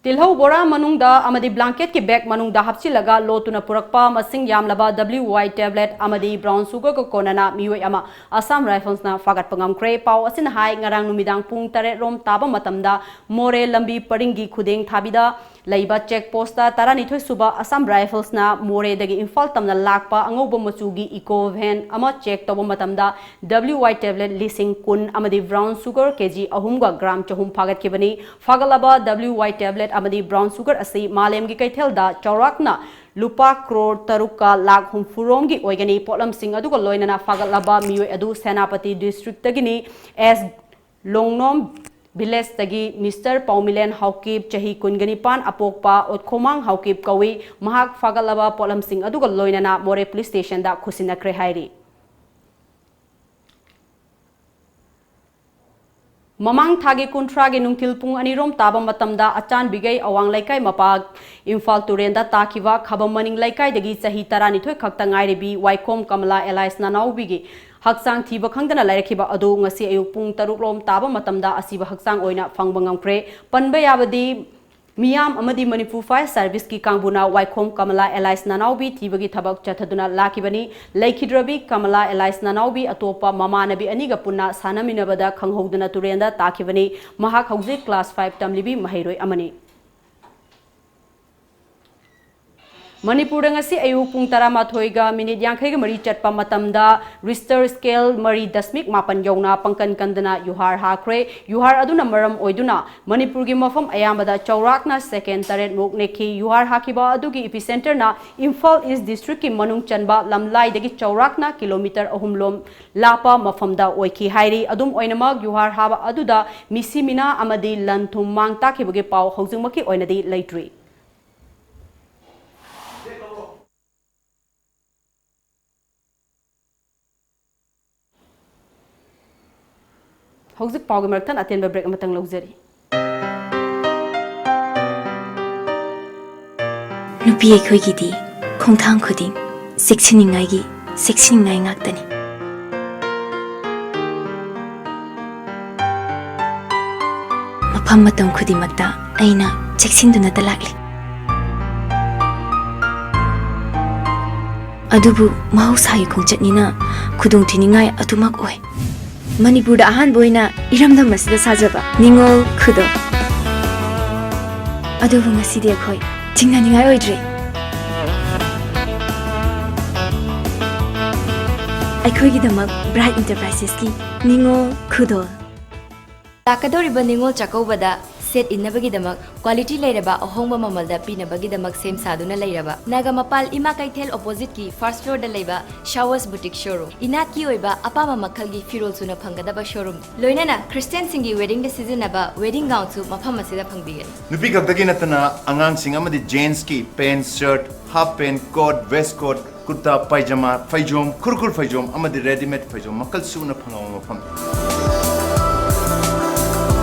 ꯇꯤꯜꯍꯧ ꯕꯣꯔꯥ ꯃꯅꯨꯡꯗ ꯑꯃꯗꯤ ꯕ꯭ꯂꯥꯡꯀꯦꯠꯀꯤ ꯕꯦꯒ ꯃꯅꯨꯡꯗ ꯍꯥꯞꯆꯤꯜꯂꯒ ꯂꯣꯠꯇꯨꯅ ꯄꯨꯔꯛꯄ ꯃꯁꯤꯡ ꯌꯥꯝꯂꯕ ꯗꯕ꯭ꯂꯤꯎ ꯋꯥꯏ ꯇꯦꯕ꯭ꯂꯦꯠ ꯑꯃꯗꯤ ꯕ꯭ꯔꯥꯎꯟ ꯁꯨꯒꯔꯒ ꯀꯣꯟꯅꯅ ꯃꯤꯑꯣꯏ ꯑꯃ ꯑꯁꯥꯝ ꯔꯥꯏꯐꯜꯁꯅ ꯐꯥꯒꯠꯄ ꯉꯝꯈ꯭ꯔꯦ꯫ ꯄꯥꯎ ꯑꯁꯤꯅ ꯍꯥꯏ, ꯉꯔꯥꯡ ꯅꯨꯃꯤꯗꯥꯡ ꯄꯨꯡ ꯇꯔꯦꯠ ꯔꯣꯝ ꯇꯥꯕ ꯃꯇꯝꯗ ꯃꯣꯔꯦ ꯂꯝꯕꯤ ꯄꯔꯤꯡꯒꯤ ꯈꯨꯗꯦꯡ ꯊꯥꯕꯤꯗ ꯂꯩꯕ ꯆꯦꯛ ꯄꯣꯁꯇ ꯇꯔꯥꯅꯤꯊꯣꯏ ꯁꯨꯕ ꯑꯁꯥꯝ ꯔꯥꯏꯐꯜꯁꯅ ꯃꯣꯔꯦꯗꯒꯤ ꯏꯝꯐꯥꯜ ꯇꯝꯅ ꯂꯥꯛꯄ ꯑꯉꯧꯕ ꯃꯆꯨꯒꯤ ꯏꯀꯣ ꯚꯦꯟ ꯑꯃ ꯆꯦꯛ ꯇꯧꯕ ꯃꯇꯝꯗ ꯗꯕ꯭ꯂꯤꯎ ꯋꯥꯏ ꯇꯦꯕ꯭ꯂꯦꯠ ꯂꯤꯁꯤꯡ ꯀꯨꯟ ꯑꯃꯗꯤ ꯕ꯭ꯔꯥꯎꯟ ꯁꯨꯒꯔ ꯀꯦ ꯖꯤ ꯑꯍꯨꯝꯒ ꯒ꯭ꯔꯥꯝ ꯆꯍꯨꯝ ꯐꯥꯒꯠꯈꯤꯕꯅꯤ꯫ ꯐꯥꯒꯠꯂꯕ ꯗꯕ꯭ꯂꯤꯎ ꯋꯥꯏ ꯇꯦꯕ꯭ꯂꯦꯠ ꯑꯃꯗꯤ ꯕ꯭ꯔꯥꯎꯟ ꯁꯨꯒꯔ ꯑꯁꯤ ꯃꯥꯂꯦꯝꯒꯤ ꯀꯩꯊꯦꯜꯗ ꯆꯥꯎꯔꯥꯛꯅ ꯂꯨꯄꯥ ꯀ꯭ꯔꯣꯔ ꯇꯔꯨꯛꯀ ꯂꯥꯈ ꯍꯨꯝꯐꯨ ꯔꯣꯝꯒꯤ ꯑꯣꯏꯒꯅꯤ꯫ ꯄꯣꯠꯂꯝꯁꯤꯡ ꯑꯗꯨꯒ ꯂꯣꯏꯅꯅ ꯐꯥꯒꯠꯂꯕ ꯃꯤꯑꯣꯏ ꯑꯗꯨ ꯁꯦꯅꯥꯄꯇꯤ ꯗꯤꯁꯇ꯭ꯔꯤꯛꯇꯒꯤꯅꯤ꯫ ꯑꯦꯁ ꯂꯣꯡꯅꯣꯝ ꯚꯤꯂꯦꯖꯇꯒꯤ ꯃꯤꯁꯇꯔ ꯄꯥꯎꯃꯤꯂꯦꯟ ꯍꯥꯎꯀꯤꯞ, ꯆꯍꯤ ꯀꯨꯟꯒ ꯅꯤꯄꯥꯟ, ꯑꯄꯣꯛꯄ ꯑꯣꯠꯈꯣꯃꯥꯡ ꯍꯥꯎꯀꯤꯞ ꯀꯧꯏ꯫ ꯃꯍꯥꯛ ꯐꯥꯒꯠꯂꯕ ꯄꯣꯠꯂꯝꯁꯤꯡ ꯑꯗꯨꯒ ꯂꯣꯏꯅꯅ ꯃꯣꯔꯦ ꯄꯨꯂꯤꯁ ꯁ꯭ꯇꯦꯁꯟꯗ ꯈꯨꯠꯁꯤꯟꯅꯈ꯭ꯔꯦ ꯍꯥꯏꯔꯤ꯫ ꯃꯃꯥꯡ ꯊꯥꯒꯤ ꯀꯨꯟꯊ꯭ꯔꯥꯒꯤ ꯅꯨꯡꯊꯤꯜ ꯄꯨꯡ ꯑꯅꯤꯔꯣꯝ ꯇꯥꯕ ꯃꯇꯝꯗ ꯑꯆꯥꯟꯕꯤꯒꯩ ꯑꯋꯥꯡ ꯂꯩꯀꯥꯏ ꯃꯄꯥ ꯏꯝꯐꯥꯜ ꯇꯨꯔꯦꯟꯗ ꯇꯥꯈꯤꯕ ꯈꯕꯝ ꯃꯅꯤꯡ ꯂꯩꯀꯥꯏꯗꯒꯤ ꯆꯍꯤ ꯇꯔꯥꯅꯤꯊꯣꯏ ꯈꯛꯇ ꯉꯥꯏꯔꯤꯕꯤ ꯋꯥꯏꯈꯣꯝ ꯀꯃꯂꯥ ꯑꯦꯂꯥꯏꯁ ꯅꯅꯥꯎꯕꯤꯒꯤ ꯍꯛꯆꯥꯡ ꯊꯤꯕ ꯈꯪꯗꯅ ꯂꯩꯔꯛꯈꯤꯕ ꯑꯗꯨ ꯉꯁꯤ ꯑꯌꯨꯛ ꯄꯨꯡ ꯇꯔꯨꯛ ꯂꯣꯝ ꯇꯥꯕ ꯃꯇꯝꯗ ꯑꯁꯤꯕ ꯍꯛꯆꯥꯡ ꯑꯣꯏꯅ ꯐꯪꯕ ꯉꯝꯈ꯭ꯔꯦ꯫ ꯄꯟꯕ ꯌꯥꯕꯗꯤ, ꯃꯤꯌꯥꯝ ꯑꯃꯗꯤ ꯃꯅꯤꯄꯨꯔ ꯐꯥꯌꯔ ꯁꯥꯔꯚꯤꯁꯀꯤ ꯀꯥꯡꯕꯨꯅ ꯋꯥꯏꯈꯣꯝ ꯀꯃꯂꯥ ꯑꯦꯂꯥꯏꯁ ꯅꯅꯥꯎꯕꯤ ꯊꯤꯕꯒꯤ ꯊꯕꯛ ꯆꯠꯊꯗꯨꯅ ꯂꯥꯛꯈꯤꯕꯅꯤ꯫ ꯂꯩꯈꯤꯗ꯭ꯔꯕꯤ ꯀꯃꯂꯥ ꯑꯦꯂꯥꯏꯁ ꯅꯅꯥꯎꯕꯤ ꯑꯇꯣꯞꯄ ꯃꯃꯥꯟꯅꯕꯤ ꯑꯅꯤꯒ ꯄꯨꯟꯅ ꯁꯥꯟꯅꯃꯤꯟꯅꯕꯗ ꯈꯪꯍꯧꯗꯅ ꯇꯨꯔꯦꯟꯗ ꯇꯥꯈꯤꯕꯅꯤ꯫ ꯃꯍꯥꯛ ꯍꯧꯖꯤꯛ ꯀ꯭ꯂꯥꯁ ꯐꯥꯏꯚ ꯇꯝꯂꯤꯕꯤ ꯃꯍꯩꯔꯣꯏ ꯑꯃꯅꯤ꯫ ꯃꯅꯤꯄꯨꯔꯗ ꯉꯁꯤ ꯑꯌꯨꯛ ꯄꯨꯡ ꯇꯔꯥꯃꯥꯊꯣꯏꯒ ꯃꯤꯅꯤꯠ ꯌꯥꯡꯈꯩꯒ ꯃꯔꯤ ꯆꯠꯄ ꯃꯇꯝꯗ ꯔꯤꯁꯇꯔ ꯁ꯭ꯀꯦꯜ ꯃꯔꯤ ꯗꯁꯃꯤꯛ ꯃꯥꯄꯟ ꯌꯧꯅ ꯄꯪꯀꯟ ꯀꯟꯗꯅ ꯌꯨꯍꯥꯔ ꯍꯥꯈ꯭ꯔꯦ꯫ ꯌꯨꯍꯥꯔ ꯑꯗꯨꯅ ꯃꯔꯝ ꯑꯣꯏꯗꯨꯅ ꯃꯅꯤꯄꯨꯔꯒꯤ ꯃꯐꯝ ꯑꯌꯥꯝꯕꯗ ꯆꯥꯎꯔꯥꯛꯅ ꯁꯦꯀꯦꯟ ꯇꯔꯦꯠ ꯃꯨꯛ ꯅꯦꯛꯈꯤ꯫ ꯌꯨꯍꯥꯔ ꯍꯥꯈꯤꯕ ꯑꯗꯨꯒꯤ ꯏꯄꯤꯁꯦꯟꯇꯔꯅ ꯏꯝꯐꯥꯜ ꯏꯁ ꯗꯤꯁꯇ꯭ꯔꯤꯛꯀꯤ ꯃꯅꯨꯡ ꯆꯟꯕ ꯂꯝꯂꯥꯏꯗꯒꯤ ꯆꯥꯎꯔꯥꯛꯅ ꯀꯤꯂꯣꯃꯤꯇꯔ ꯑꯍꯨꯝ ꯂꯣꯝ ꯂꯥꯞꯄ ꯃꯐꯝꯗ ꯑꯣꯏꯈꯤ ꯍꯥꯏꯔꯤ꯫ ꯑꯗꯨꯝ ꯑꯣꯏꯅꯃꯛ, ꯌꯨꯍꯥꯔ ꯍꯥꯕ ꯑꯗꯨꯗ ꯃꯤꯁꯤ ꯃꯤꯅꯥ ꯑꯃꯗꯤ ꯂꯟ ꯊꯨꯝ ꯃꯥꯡ ꯇꯥꯛꯈꯤꯕꯒꯤ ꯄꯥꯎ ꯍꯧꯖꯤꯛꯃꯛꯀꯤ ꯑꯣꯏꯅꯗꯤ ꯂꯩꯇ꯭ꯔꯤ꯫ ꯍꯧꯖꯤꯛ ꯄꯥꯎꯒꯤ ꯃꯔꯛꯇ ꯑꯇꯦꯟꯕ ꯕ꯭ꯔꯦꯛ ꯑꯃꯇꯪ ꯂꯧꯖꯔꯤ꯫ ꯅꯨꯄꯤ ꯑꯩꯈꯣꯏꯒꯤꯗꯤ ꯈꯣꯡꯊꯥꯡ ꯈꯨꯗꯤꯡ ꯆꯦꯛꯁꯤꯟꯅꯤꯡꯉꯥꯏꯒꯤ ꯆꯦꯛꯁꯤꯟꯅꯤꯡꯉꯥꯏ ꯉꯥꯛꯇꯅꯤ꯫ ꯃꯐꯝ ꯃꯇꯝ ꯈꯨꯗꯤꯡꯃꯛꯇ ꯑꯩꯅ ꯆꯦꯛꯁꯤꯟꯗꯨꯅꯇ ꯂꯥꯛꯂꯤ꯫ ꯑꯗꯨꯕꯨ ꯃꯍꯧꯁꯥꯒꯤ ꯈꯣꯡꯆꯠꯅꯤꯅ ꯈꯨꯗꯣꯡꯊꯤꯅꯤꯡꯉꯥꯏ ꯑꯗꯨꯃꯛ ꯑꯣꯏ꯫ ꯃꯅꯤꯄꯨꯔꯗ ꯑꯍꯥꯟꯕ ꯑꯣꯏꯅ ꯏꯔꯝꯗꯝ ꯑꯁꯤꯗ ꯁꯥꯖꯕ ꯅꯤꯉꯣꯜ ꯈꯨꯗꯣꯜ꯫ ꯑꯗꯨꯕꯨ ꯉꯁꯤꯗꯤ ꯑꯩꯈꯣꯏ ꯆꯤꯡꯅꯅꯤꯡꯉꯥꯏ ꯑꯣꯏꯗ꯭ꯔꯦ꯫ ꯑꯩꯈꯣꯏꯒꯤꯗꯃꯛ ꯕ꯭ꯔꯥꯏꯠ ꯏꯟꯇꯔꯄ꯭ꯔꯥꯏꯁꯦꯁꯀꯤ ꯅꯤꯉꯣꯜ ꯈꯨꯗꯣꯜ꯫ ꯂꯥꯛꯀꯗꯧꯔꯤꯕ ꯅꯤꯉꯣꯜ ꯆꯥꯛꯀꯧꯕꯗ ꯁꯦꯠ ꯏꯟꯅꯕꯒꯤꯗꯃꯛ ꯀ꯭ꯋꯥꯂꯤꯇꯤ ꯂꯩꯔꯕ ꯑꯍꯣꯡꯕ ꯃꯃꯜꯗ ꯄꯤꯅꯕꯒꯤꯗꯃꯛ ꯁꯦꯝ ꯁꯥꯗꯨꯅ ꯂꯩꯔꯕ ꯅꯥꯒꯥꯃꯄꯥꯜ ꯏꯃꯥ ꯀꯩꯊꯦꯜ ꯑꯣꯄꯣꯖꯤꯠꯀꯤ ꯐꯥꯔꯁ ꯐ꯭ꯂꯣꯔꯗ ꯂꯩꯕ ꯁꯥꯋꯁ ꯕꯨꯇꯤꯛ ꯁꯣꯔꯨꯝ꯫ ꯏꯅꯥꯠꯀꯤ ꯑꯣꯏꯕ ꯑꯄꯥꯝꯕ ꯃꯈꯜꯒꯤ ꯐꯤꯔꯣꯜ ꯁꯨꯅ ꯐꯪꯒꯗꯕ ꯁꯣꯔꯨꯝ, ꯂꯣꯏꯅꯅ ꯈ꯭ꯔꯤꯁꯇꯤꯌꯥꯟꯁꯤꯡꯒꯤ ꯋꯦꯗꯤꯡꯗ ꯁꯤꯖꯤꯟꯅꯕ ꯋꯦꯗꯤꯡ ꯒꯥꯎꯟꯁꯨ ꯃꯐꯝ ꯑꯁꯤꯗ ꯐꯪꯕꯤꯒꯅꯤ꯫ ꯅꯨꯄꯤ ꯈꯛꯇꯒꯤ ꯅꯠꯇꯅ ꯑꯉꯥꯡꯁꯤꯡ ꯑꯃꯗꯤ ꯖꯦꯟꯁꯀꯤ pant, shirt, half pant, coat, waist coat, kurta pyjama, ꯐꯩꯖꯣꯝ, ꯈꯨꯔꯈꯨꯜ ꯐꯩꯖꯣꯝ ꯑꯃꯗꯤ ꯔꯦꯗꯤꯃꯦꯗ ꯐꯩꯖꯣꯝ ꯃꯈꯜ ꯁꯨꯅ ꯐꯪꯕ ꯃꯐꯝ꯫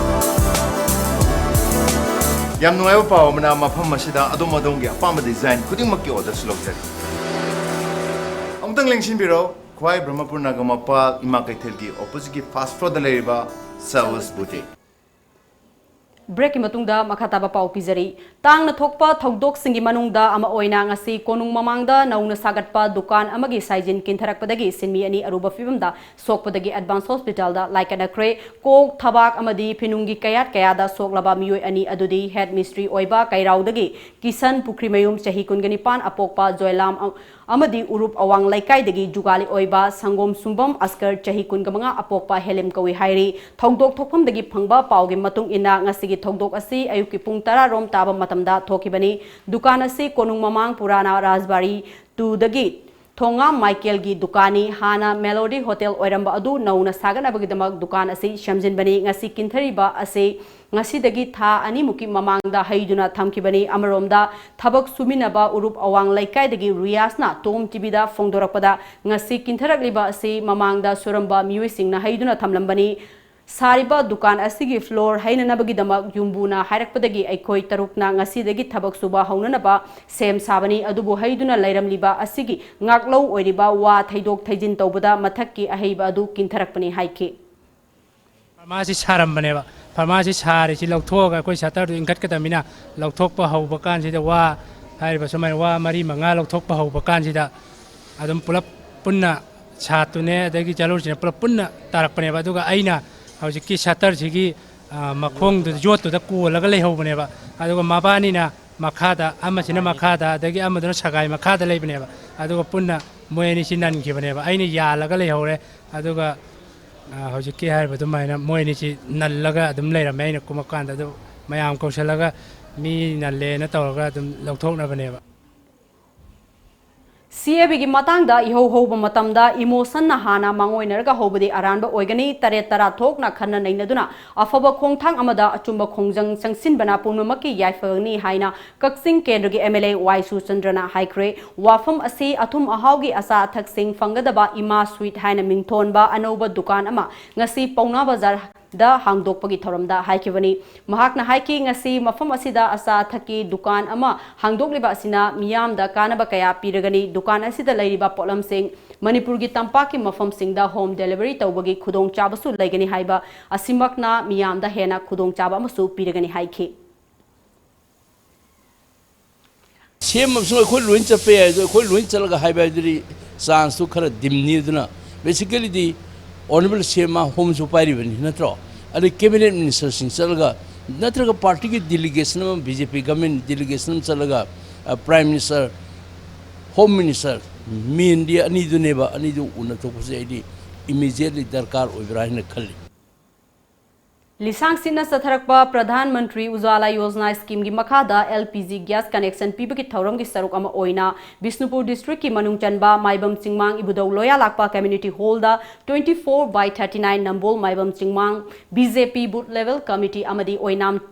ꯌꯥꯝ ꯅꯨꯡꯉꯥꯏꯕ ꯄꯥꯎ ꯑꯃꯅ, ꯃꯐꯝ ꯑꯁꯤꯗ ꯑꯗꯣꯝ ꯑꯗꯣꯝꯒꯤ ꯑꯄꯥꯝꯕ ꯗꯤꯖꯥꯏꯟ ꯈꯨꯗꯤꯡꯃꯛꯀꯤ ꯑꯣꯔꯗꯔꯁꯨ ꯂꯧꯖꯔꯤ꯫ ꯑꯃꯨꯛꯇꯪ ꯂꯦꯡꯁꯤꯟꯕꯤꯔꯣ, ꯈ꯭ꯋꯥꯏ ꯕ꯭ꯔꯍꯃꯄꯨꯔ ꯅꯥꯒꯥꯃꯄꯥꯜ ꯏꯃꯥ ꯀꯩꯊꯦꯜꯒꯤ ꯑꯣꯄꯣꯖꯤꯠꯀꯤ ꯐꯥꯔꯁ ꯐ꯭ꯂꯣꯔꯗ ꯂꯩꯔꯤꯕ ꯁꯥꯋꯁ ꯕꯨꯇꯤꯛ꯫ ꯕ꯭ꯔꯦꯛꯀꯤ ꯃꯇꯨꯡꯗ ꯃꯈꯥ ꯇꯥꯕ ꯄꯥꯎ ꯄꯤꯖꯔꯤ꯫ ꯇꯥꯡꯅ ꯊꯣꯛꯄ ꯊꯧꯗꯣꯛꯁꯤꯡꯒꯤ ꯃꯅꯨꯡꯗ ꯑꯃ ꯑꯣꯏꯅ ꯉꯁꯤ ꯀꯣꯅꯨꯡ ꯃꯃꯥꯡꯗ ꯅꯧꯅ ꯁꯥꯒꯠꯄ ꯗꯨꯀꯥꯟ ꯑꯃꯒꯤ ꯁꯥꯏꯖꯤꯟ ꯀꯤꯟꯊꯔꯛꯄꯗꯒꯤ ꯁꯤꯟꯃꯤ ꯑꯅꯤ ꯑꯔꯨꯕ ꯐꯤꯕꯝꯗ ꯁꯣꯛꯄꯗꯒꯤ ꯑꯦꯗꯚꯥꯟꯁ ꯍꯣꯁꯄꯤꯇꯥꯜꯗ ꯂꯥꯏꯀꯠꯅꯈ꯭ꯔꯦ꯫ ꯀꯣꯛ, ꯊꯕꯥꯛ ꯑꯃꯗꯤ ꯐꯤꯅꯨꯡꯒꯤ ꯀꯌꯥꯠ ꯀꯌꯥꯗ ꯁꯣꯛꯂꯕ ꯃꯤꯑꯣꯏ ꯑꯅꯤ ꯑꯗꯨꯗꯤ ꯍꯦꯗ ꯃꯤꯁꯇ꯭ꯔꯤ ꯑꯣꯏꯕ ꯀꯩꯔꯥꯎꯗꯒꯤ ꯀꯤꯁꯟ ꯄꯨꯈ꯭ꯔꯤꯃꯌꯨꯝ ꯆꯍꯤ ꯀꯨꯟꯒ ꯅꯤꯄꯥꯟ ꯑꯄꯣꯛꯄ ꯖꯣꯏꯂꯥꯝ ꯑ-, ꯑꯃꯗꯤ ꯎꯔꯨꯞ ꯑꯋꯥꯡ ꯂꯩꯀꯥꯏꯗꯒꯤ ꯖꯨꯒꯥꯂꯤ ꯑꯣꯏꯕ ꯁꯪꯒꯣꯝ ꯁꯨꯝꯕꯝ ꯑꯁꯀꯔ ꯆꯍꯤ ꯀꯨꯟꯒ ꯃꯉꯥ ꯑꯄꯣꯛꯄ ꯍꯦꯂꯤꯝ ꯀꯧꯏ ꯍꯥꯏꯔꯤ꯫ ꯊꯧꯗꯣꯛ ꯊꯣꯛꯐꯝꯗꯒꯤ ꯐꯪꯕ ꯄꯥꯎꯒꯤ ꯃꯇꯨꯡ ꯏꯟꯅ ꯉꯁꯤꯒꯤ ꯊꯧꯗꯣꯛ ꯑꯁꯤ ꯑꯌꯨꯛꯀꯤ ꯄꯨꯡ ꯇꯔꯥ ꯔꯣꯝ ꯇꯥꯕ ꯃꯇꯝꯗ ꯊꯣꯛꯈꯤꯕꯅꯤ꯫ ꯗꯨꯀꯥꯟ ꯑꯁꯤ ꯀꯣꯅꯨꯡ ꯃꯃꯥꯡ ꯄꯨꯔꯥꯅꯥ ꯔꯥꯖꯕꯥꯔꯤ ꯇꯨꯗꯒꯤ ꯊꯣꯉꯥꯝ ꯃꯥꯏꯀꯦꯜꯒꯤ ꯗꯨꯀꯥꯟꯅꯤ꯫ ꯍꯥꯟꯅ ꯃꯦꯂꯣꯗꯤ ꯍꯣꯇꯦꯜ ꯑꯣꯏꯔꯝꯕ ꯑꯗꯨ ꯅꯧꯅ ꯁꯥꯒꯠꯅꯕꯒꯤꯗꯃꯛ ꯗꯨꯀꯥꯟ ꯑꯁꯤ ꯁꯦꯝꯖꯤꯟꯕꯅꯤ꯫ ꯉꯁꯤ ꯀꯤꯟꯊꯔꯤꯕ ꯑꯁꯤ ꯉꯁꯤꯗꯒꯤ ꯊꯥ ꯑꯅꯤꯃꯨꯛꯀꯤ ꯃꯃꯥꯡꯗ ꯍꯩꯗꯨꯅ ꯊꯝꯈꯤꯕꯅꯤ꯫ ꯑꯃꯔꯣꯝꯗ ꯊꯕꯛ ꯁꯨꯃꯤꯟꯅꯕ ꯎꯔꯨꯞ ꯑꯋꯥꯡ ꯂꯩꯀꯥꯏꯗꯒꯤ ꯔꯤꯌꯥꯁꯅ ꯇꯣꯝ ꯇꯤꯚꯤꯗ ꯐꯣꯡꯗꯣꯔꯛꯄꯗ ꯉꯁꯤ ꯀꯤꯟꯊꯔꯛꯂꯤꯕ ꯑꯁꯤ ꯃꯃꯥꯡꯗ ꯁꯨꯔꯝꯕ ꯃꯤꯑꯣꯏꯁꯤꯡꯅ ꯍꯩꯗꯨꯅ ꯊꯝꯂꯝꯕꯅꯤ꯫ ꯁꯥꯔꯤꯕ ꯗꯨꯀꯥꯟ ꯑꯁꯤꯒꯤ ꯐ꯭ꯂꯣꯔ ꯍꯩꯅꯅꯕꯒꯤꯗꯃꯛ ꯌꯨꯝꯕꯨꯅ ꯍꯥꯏꯔꯛꯄꯗꯒꯤ ꯑꯩꯈꯣꯏ ꯇꯔꯨꯛꯅ ꯉꯁꯤꯗꯒꯤ ꯊꯕꯛ ꯁꯨꯕ ꯍꯧꯅꯅꯕ ꯁꯦꯝ ꯁꯥꯕꯅꯤ꯫ ꯑꯗꯨꯕꯨ ꯍꯩꯗꯨꯅ ꯂꯩꯔꯝꯂꯤꯕ ꯑꯁꯤꯒꯤ ꯉꯥꯛꯂꯧ ꯑꯣꯏꯔꯤꯕ ꯋꯥ ꯊꯩꯗꯣꯛ ꯊꯩꯖꯤꯟ ꯇꯧꯕꯗ ꯃꯊꯛꯀꯤ ꯑꯍꯩꯕ ꯑꯗꯨ ꯀꯤꯟꯊꯔꯛꯄꯅꯤ ꯍꯥꯏꯈꯤ꯫ ꯐꯥꯔꯃꯥꯁꯤ ꯁꯥꯔꯝꯕꯅꯦꯕ꯫ ꯐꯥꯔꯃꯥꯁꯤ ꯁꯥꯔꯤꯁꯤ ꯂꯧꯊꯣꯛꯑꯒ ꯑꯩꯈꯣꯏ ꯁꯇꯔꯗꯨ ꯏꯟꯈꯠꯀꯗꯕꯅꯤꯅ ꯂꯧꯊꯣꯛꯄ ꯍꯧꯕ ꯀꯥꯟꯁꯤꯗ ꯋꯥ ꯍꯥꯏꯔꯤꯕ ꯁꯨꯃꯥꯏꯅ ꯋꯥ ꯃꯔꯤ ꯃꯉꯥ ꯂꯧꯊꯣꯛꯄ ꯍꯧꯕ ꯀꯥꯟꯁꯤꯗ ꯑꯗꯨꯝ ꯄꯨꯂꯞ ꯄꯨꯟꯅ ꯁꯥꯠꯇꯨꯅꯦ, ꯑꯗꯒꯤ ꯖꯂꯨꯔꯁꯤꯅ ꯄꯨꯂꯞ ꯄꯨꯟꯅ ꯇꯥꯔꯛꯄꯅꯦꯕ꯫ ꯑꯗꯨꯒ ꯑꯩꯅ ꯍꯧꯖꯤꯛꯀꯤ ꯁꯇꯔꯁꯤꯒꯤ, ꯑ, ꯃꯈꯣꯡꯗꯨꯗ, ꯌꯣꯠꯇꯨꯗ ꯀꯣꯜꯂꯒ ꯂꯩꯍꯧꯕꯅꯦꯕ꯫ ꯑꯗꯨꯒ ꯃꯕꯥꯅꯤꯅ ꯃꯈꯥꯗ, ꯑꯃꯁꯤꯅ ꯃꯈꯥꯗ, ꯑꯗꯒꯤ ꯑꯃꯗꯨꯅ ꯁꯒꯥꯏ ꯃꯈꯥꯗ ꯂꯩꯕꯅꯦꯕ꯫ ꯑꯗꯨꯒ ꯄꯨꯟꯅ ꯃꯣꯏ ꯑꯅꯤꯁꯤ ꯅꯟꯈꯤꯕꯅꯦꯕ꯫ ꯑꯩꯅ ꯌꯥꯜꯂꯒ ꯂꯩꯍꯧꯔꯦ꯫ ꯑꯗꯨꯒ, ꯑ, ꯍꯧꯖꯤꯛꯀꯤ ꯍꯥꯏꯔꯤꯕ ꯑꯗꯨꯃꯥꯏꯅ ꯃꯣꯏ ꯑꯅꯤꯁꯤ ꯅꯜꯂꯒ ꯑꯗꯨꯝ ꯂꯩꯔꯝꯃꯦ ꯑꯩꯅ ꯀꯨꯝꯃꯛꯀꯥꯟꯗ꯫ ꯑꯗꯨ ꯃꯌꯥꯝ ꯀꯧꯁꯜꯂꯒ ꯃꯤ ꯅꯜꯂꯦꯅ ꯇꯧꯔꯒ ꯑꯗꯨꯝ ꯂꯧꯊꯣꯛꯅꯕꯅꯦꯕ꯫ ꯁꯤ ꯑꯦ ꯕꯤꯒꯤ ꯃꯇꯥꯡꯗ ꯏꯍꯧ ꯍꯧꯕ ꯃꯇꯝꯗ ꯏꯃꯣꯁꯟꯅ ꯍꯥꯟꯅ ꯃꯥꯡꯑꯣꯏꯅꯔꯒ ꯍꯧꯕꯗꯤ ꯑꯔꯥꯟꯕ ꯑꯣꯏꯒꯅꯤ꯫ ꯇꯔꯦꯠ ꯇꯔꯥ ꯊꯣꯛꯅ ꯈꯟꯅ ꯅꯩꯅꯗꯨꯅ ꯑꯐꯕ ꯈꯣꯡꯊꯥꯡ ꯑꯃꯗ ꯑꯆꯨꯝꯕ ꯈꯣꯡꯖꯪ ꯆꯪꯁꯤꯟꯕꯅ ꯄꯨꯝꯅꯃꯛꯀꯤ ꯌꯥꯏꯐꯒꯅꯤ ꯍꯥꯏꯅ ꯀꯛꯆꯤꯡ ꯀꯦꯟꯗ꯭ꯔꯒꯤ ꯑꯦꯝ ꯑꯦꯜ ꯑꯦ ꯋꯥꯏ ꯁꯨꯔꯆꯟꯗ꯭ꯔꯅ ꯍꯥꯏꯈ꯭ꯔꯦ꯫ ꯋꯥꯐꯝ ꯑꯁꯤ ꯑꯊꯨꯝ ꯑꯍꯥꯎꯒꯤ ꯑꯆꯥ ꯑꯊꯛꯁꯤꯡ ꯐꯪꯒꯗꯕ ꯏꯃꯥ ꯁ꯭ꯋꯤꯠ ꯍꯥꯏꯅ ꯃꯤꯡꯊꯣꯟꯕ ꯑꯅꯧꯕ ꯗꯨꯀꯥꯟ ꯑꯃ ꯉꯁꯤ ꯄꯥꯎꯅꯥ ꯕꯖꯥꯔ ꯗ ꯍꯥꯡꯗꯣꯛꯄꯒꯤ ꯊꯧꯔꯝꯗ ꯍꯥꯏꯈꯤꯕꯅꯤ꯫ ꯃꯍꯥꯛꯅ ꯍꯥꯏꯈꯤ, ꯉꯁꯤ ꯃꯐꯝ ꯑꯁꯤꯗ ꯑꯆꯥ ꯑꯊꯛꯀꯤ ꯗꯨꯀꯥꯟ ꯑꯃ ꯍꯥꯡꯗꯣꯛꯂꯤꯕ ꯑꯁꯤꯅ ꯃꯤꯌꯥꯝꯗ ꯀꯥꯟꯅꯕ ꯀꯌꯥ ꯄꯤꯔꯒꯅꯤ꯫ ꯗꯨꯀꯥꯟ ꯑꯁꯤꯗ ꯂꯩꯔꯤꯕ ꯄꯣꯠꯂꯝꯁꯤꯡ ꯃꯅꯤꯄꯨꯔꯒꯤ ꯇꯝꯄꯥꯛꯀꯤ ꯃꯐꯝꯁꯤꯡꯗ ꯍꯣꯝ ꯗꯦꯂꯤꯚꯔꯤ ꯇꯧꯕꯒꯤ ꯈꯨꯗꯣꯡꯆꯥꯕꯁꯨ ꯂꯩꯒꯅꯤ ꯍꯥꯏꯕ ꯑꯁꯤꯃꯛꯅ ꯃꯤꯌꯥꯝꯗ ꯍꯦꯟꯅ ꯈꯨꯗꯣꯡꯆꯥꯕ ꯑꯃꯁꯨ ꯄꯤꯔꯒꯅꯤ ꯍꯥꯏꯈꯤ꯫ ꯁꯦꯝꯕꯁꯨ ꯑꯩꯈꯣꯏ ꯂꯣꯏ ꯆꯠꯄ ꯌꯥꯏ, ꯑꯗꯣ ꯑꯩꯈꯣꯏ ꯂꯣꯏ ꯆꯠꯂꯒ ꯍꯥꯏꯕ ꯍꯥꯏꯗꯨꯗꯤ ꯆꯥꯟꯁꯇꯨ ꯈꯔ ꯗꯤꯝꯅꯤ꯫ ꯑꯗꯨꯅ ꯕꯦꯁꯤꯀꯦꯂꯤꯗꯤ ꯑꯣꯅꯔꯦꯕꯜ ꯁꯤ ꯑꯦꯝ ꯍꯣꯝꯁꯨ ꯄꯥꯏꯔꯤꯕꯅꯤ ꯅꯠꯇ꯭ꯔꯣ? ꯑꯗꯩ ꯀꯦꯕꯤꯅꯦꯠ ꯃꯤꯅꯤꯁꯇꯔꯁꯤꯡ ꯆꯠꯂꯒ ꯅꯠꯇ꯭ꯔꯒ ꯄꯥꯔꯇꯤꯒꯤ ꯗꯦꯂꯤꯒꯦꯁꯟ ꯑꯃ, ꯕꯤ ꯖꯦ ꯄꯤ ꯒꯚꯔꯟꯃꯦꯟ ꯗꯦꯂꯤꯒꯦꯁꯟ ꯑꯃ ꯆꯠꯂꯒ ꯄ꯭ꯔꯥꯏꯝ ꯃꯤꯅꯤꯁꯇꯔ, ꯍꯣꯝ ꯃꯤꯅꯤꯁꯇꯔ, ꯃꯦꯟꯗꯤ ꯑꯅꯤꯗꯨꯅꯦꯕ, ꯑꯅꯤꯗꯨ ꯎꯅꯊꯣꯛꯄꯁꯦ ꯑꯩꯗꯤ ꯏꯃꯤꯗꯤꯌꯦꯠꯂꯤ ꯗꯔꯀꯥꯔ ꯑꯣꯏꯕ꯭ꯔꯥ ꯍꯥꯏꯅ ꯈꯜꯂꯤ꯫ ꯂꯤꯁꯥꯡ ꯁꯤꯠꯅ ꯆꯠꯊꯔꯛꯄ ꯄ꯭ꯔꯙꯥꯟ ꯃꯟꯇ꯭ꯔꯤ ꯎꯖꯥꯂꯥ ꯌꯣꯖꯅꯥ ꯁ꯭ꯀꯤꯝꯒꯤ ꯃꯈꯥꯗ L P G gas connection ꯄꯤꯕꯒꯤ ꯊꯧꯔꯝꯒꯤ ꯁꯔꯨꯛ ꯑꯃ ꯑꯣꯏꯅ ꯕꯤꯁꯅꯨꯄꯨꯔ ꯗꯤꯁꯇ꯭ꯔꯤꯛꯀꯤ ꯃꯅꯨꯡ ꯆꯟꯕ ꯃꯥꯏꯕꯝ ꯆꯤꯡꯃꯥꯡ ꯏꯕꯨꯙꯧ ꯂꯣꯌꯥꯂꯥꯛꯄ ꯀꯝꯃ꯭ꯌꯨꯅꯤꯇꯤ ꯍꯣꯜꯗ twenty four by thirty nine Nambol Maibam ꯆꯤꯡꯃꯥꯡ B J P booth level committee ꯑꯃꯗꯤ ꯑꯣꯏꯅꯥꯝ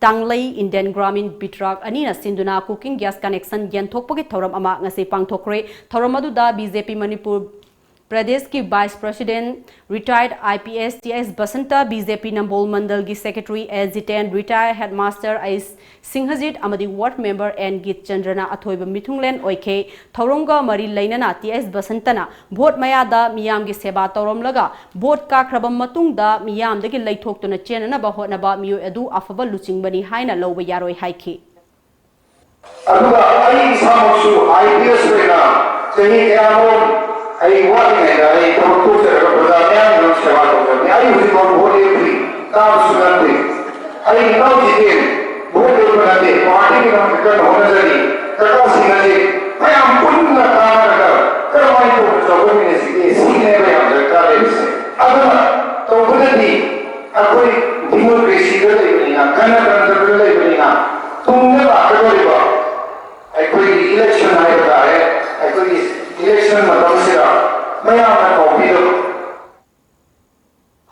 ꯇꯥꯡꯂꯩ ꯏꯟꯗꯤꯌꯟ ꯒ꯭ꯔꯥꯃꯤꯟ ꯕꯤꯇ꯭ꯔꯥꯛ ꯑꯅꯤꯅ ꯁꯤꯟꯗꯨꯅ cooking gas connection ꯌꯦꯟꯊꯣꯛꯄꯒꯤ ꯊꯧꯔꯝ ꯑꯃ ꯉꯁꯤ ꯄꯥꯡꯊꯣꯛꯈ꯭ꯔꯦ꯫ ꯊꯧꯔꯝ ꯑꯗꯨꯗ ꯕꯤ ꯖꯦ ꯄꯤ ꯃꯅꯤꯄꯨꯔ ꯄ꯭ꯔꯗꯦꯁꯀꯤ vice president retired I P S T S Basant, B J P Nambol ꯃꯟꯗꯜꯒꯤ ꯁꯦꯀ꯭ꯔꯦꯇꯔꯤ ꯑꯦꯁ ꯖꯤꯇꯦꯟ, ꯔꯤꯇꯥꯌꯔꯗ ꯍꯦꯗꯃꯥꯁꯇꯔ ꯑꯩꯁ ꯁꯤꯡꯍꯖꯤꯠ ꯑꯃꯗꯤ ꯋꯥꯔꯗ ꯃꯦꯝꯕꯔ ꯑꯦꯟ ꯒꯤꯠꯆꯟꯗ꯭ꯔꯅ ꯑꯊꯣꯏꯕ ꯃꯤꯊꯨꯡꯂꯦꯟ ꯑꯣꯏꯈꯤ꯫ ꯊꯧꯔꯝꯒ ꯃꯔꯤ ꯂꯩꯅꯅ ꯇꯤ ꯑꯦꯁ ꯕꯁꯟꯇꯅ ꯚꯣꯠ ꯃꯌꯥꯗ ꯃꯤꯌꯥꯝꯒꯤ ꯁꯦꯕꯥ ꯇꯧꯔꯝꯂꯒ ꯚꯣꯠ ꯀꯥꯈ꯭ꯔꯕ ꯃꯇꯨꯡꯗ ꯃꯤꯌꯥꯝꯗꯒꯤ ꯂꯩꯊꯣꯛꯇꯨꯅ ꯆꯦꯟꯅꯅꯕ ꯍꯣꯠꯅꯕ ꯃꯤꯑꯣꯏ ꯑꯗꯨ ꯑꯐꯕ ꯂꯨꯆꯤꯡꯕꯅꯤ ꯍꯥꯏꯅ ꯂꯧꯕ ꯌꯥꯔꯣꯏ ꯍꯥꯏꯈꯤ꯫ ꯑꯗꯨꯒ ꯑꯩ ꯏꯁꯥꯃꯛꯁꯨ ꯑꯥꯏ ꯄꯤ ꯑꯦꯁ ꯑꯣꯏꯅ ꯆꯍꯤ ꯀꯌꯥꯃꯔꯨꯝ ꯑꯩ ꯋꯥꯠꯂꯤꯉꯩꯗ ꯑꯩ ꯊꯕꯛ ꯇꯣꯛꯆꯔꯒ ꯄ꯭ꯔꯖꯥ ꯃꯌꯥꯝꯒꯤꯗꯃꯛ ꯁꯦꯕꯥ ꯇꯧꯖꯕꯅꯤ꯫ ꯑꯩ ꯍꯧꯖꯤꯛ ꯐꯥꯎꯕ ꯚꯣꯠ ꯂꯦꯞꯇ꯭ꯔꯤ, ꯀꯥꯕꯁꯨ ꯅꯠꯇꯦ꯫ ꯑꯩ ꯏꯅꯥꯎ ꯖꯤꯇꯦꯟ ꯚꯣꯠ ꯂꯦꯞꯄ ꯅꯠꯇꯦ, ꯄꯥꯔꯇꯤꯒꯤꯗꯃꯛꯇ ꯀꯟꯅ ꯍꯣꯠꯅꯖꯔꯤ꯫ ꯀꯀꯥꯁꯤꯡ ꯑꯁꯤ ꯃꯌꯥꯝ ꯄꯨꯟꯅ ꯇꯥꯟꯅꯔꯒ ꯀꯔꯝꯍꯥꯏꯅ ꯇꯧꯅ ꯆꯥꯎꯈꯠꯃꯤꯟꯅꯁꯤꯒꯦ, ꯁꯤꯅꯦꯕ ꯌꯥꯝ ꯗꯔꯀꯥꯔ ꯂꯩꯔꯤꯁꯦ꯫ ꯑꯗꯨꯅ ꯇꯧꯕꯗꯗꯤ ꯑꯩꯈꯣꯏ ꯗꯤꯃꯣꯀ꯭ꯔꯦꯁꯤꯗ ꯂꯩꯕꯅꯤꯅ ꯀꯟꯅ ꯀꯟꯅ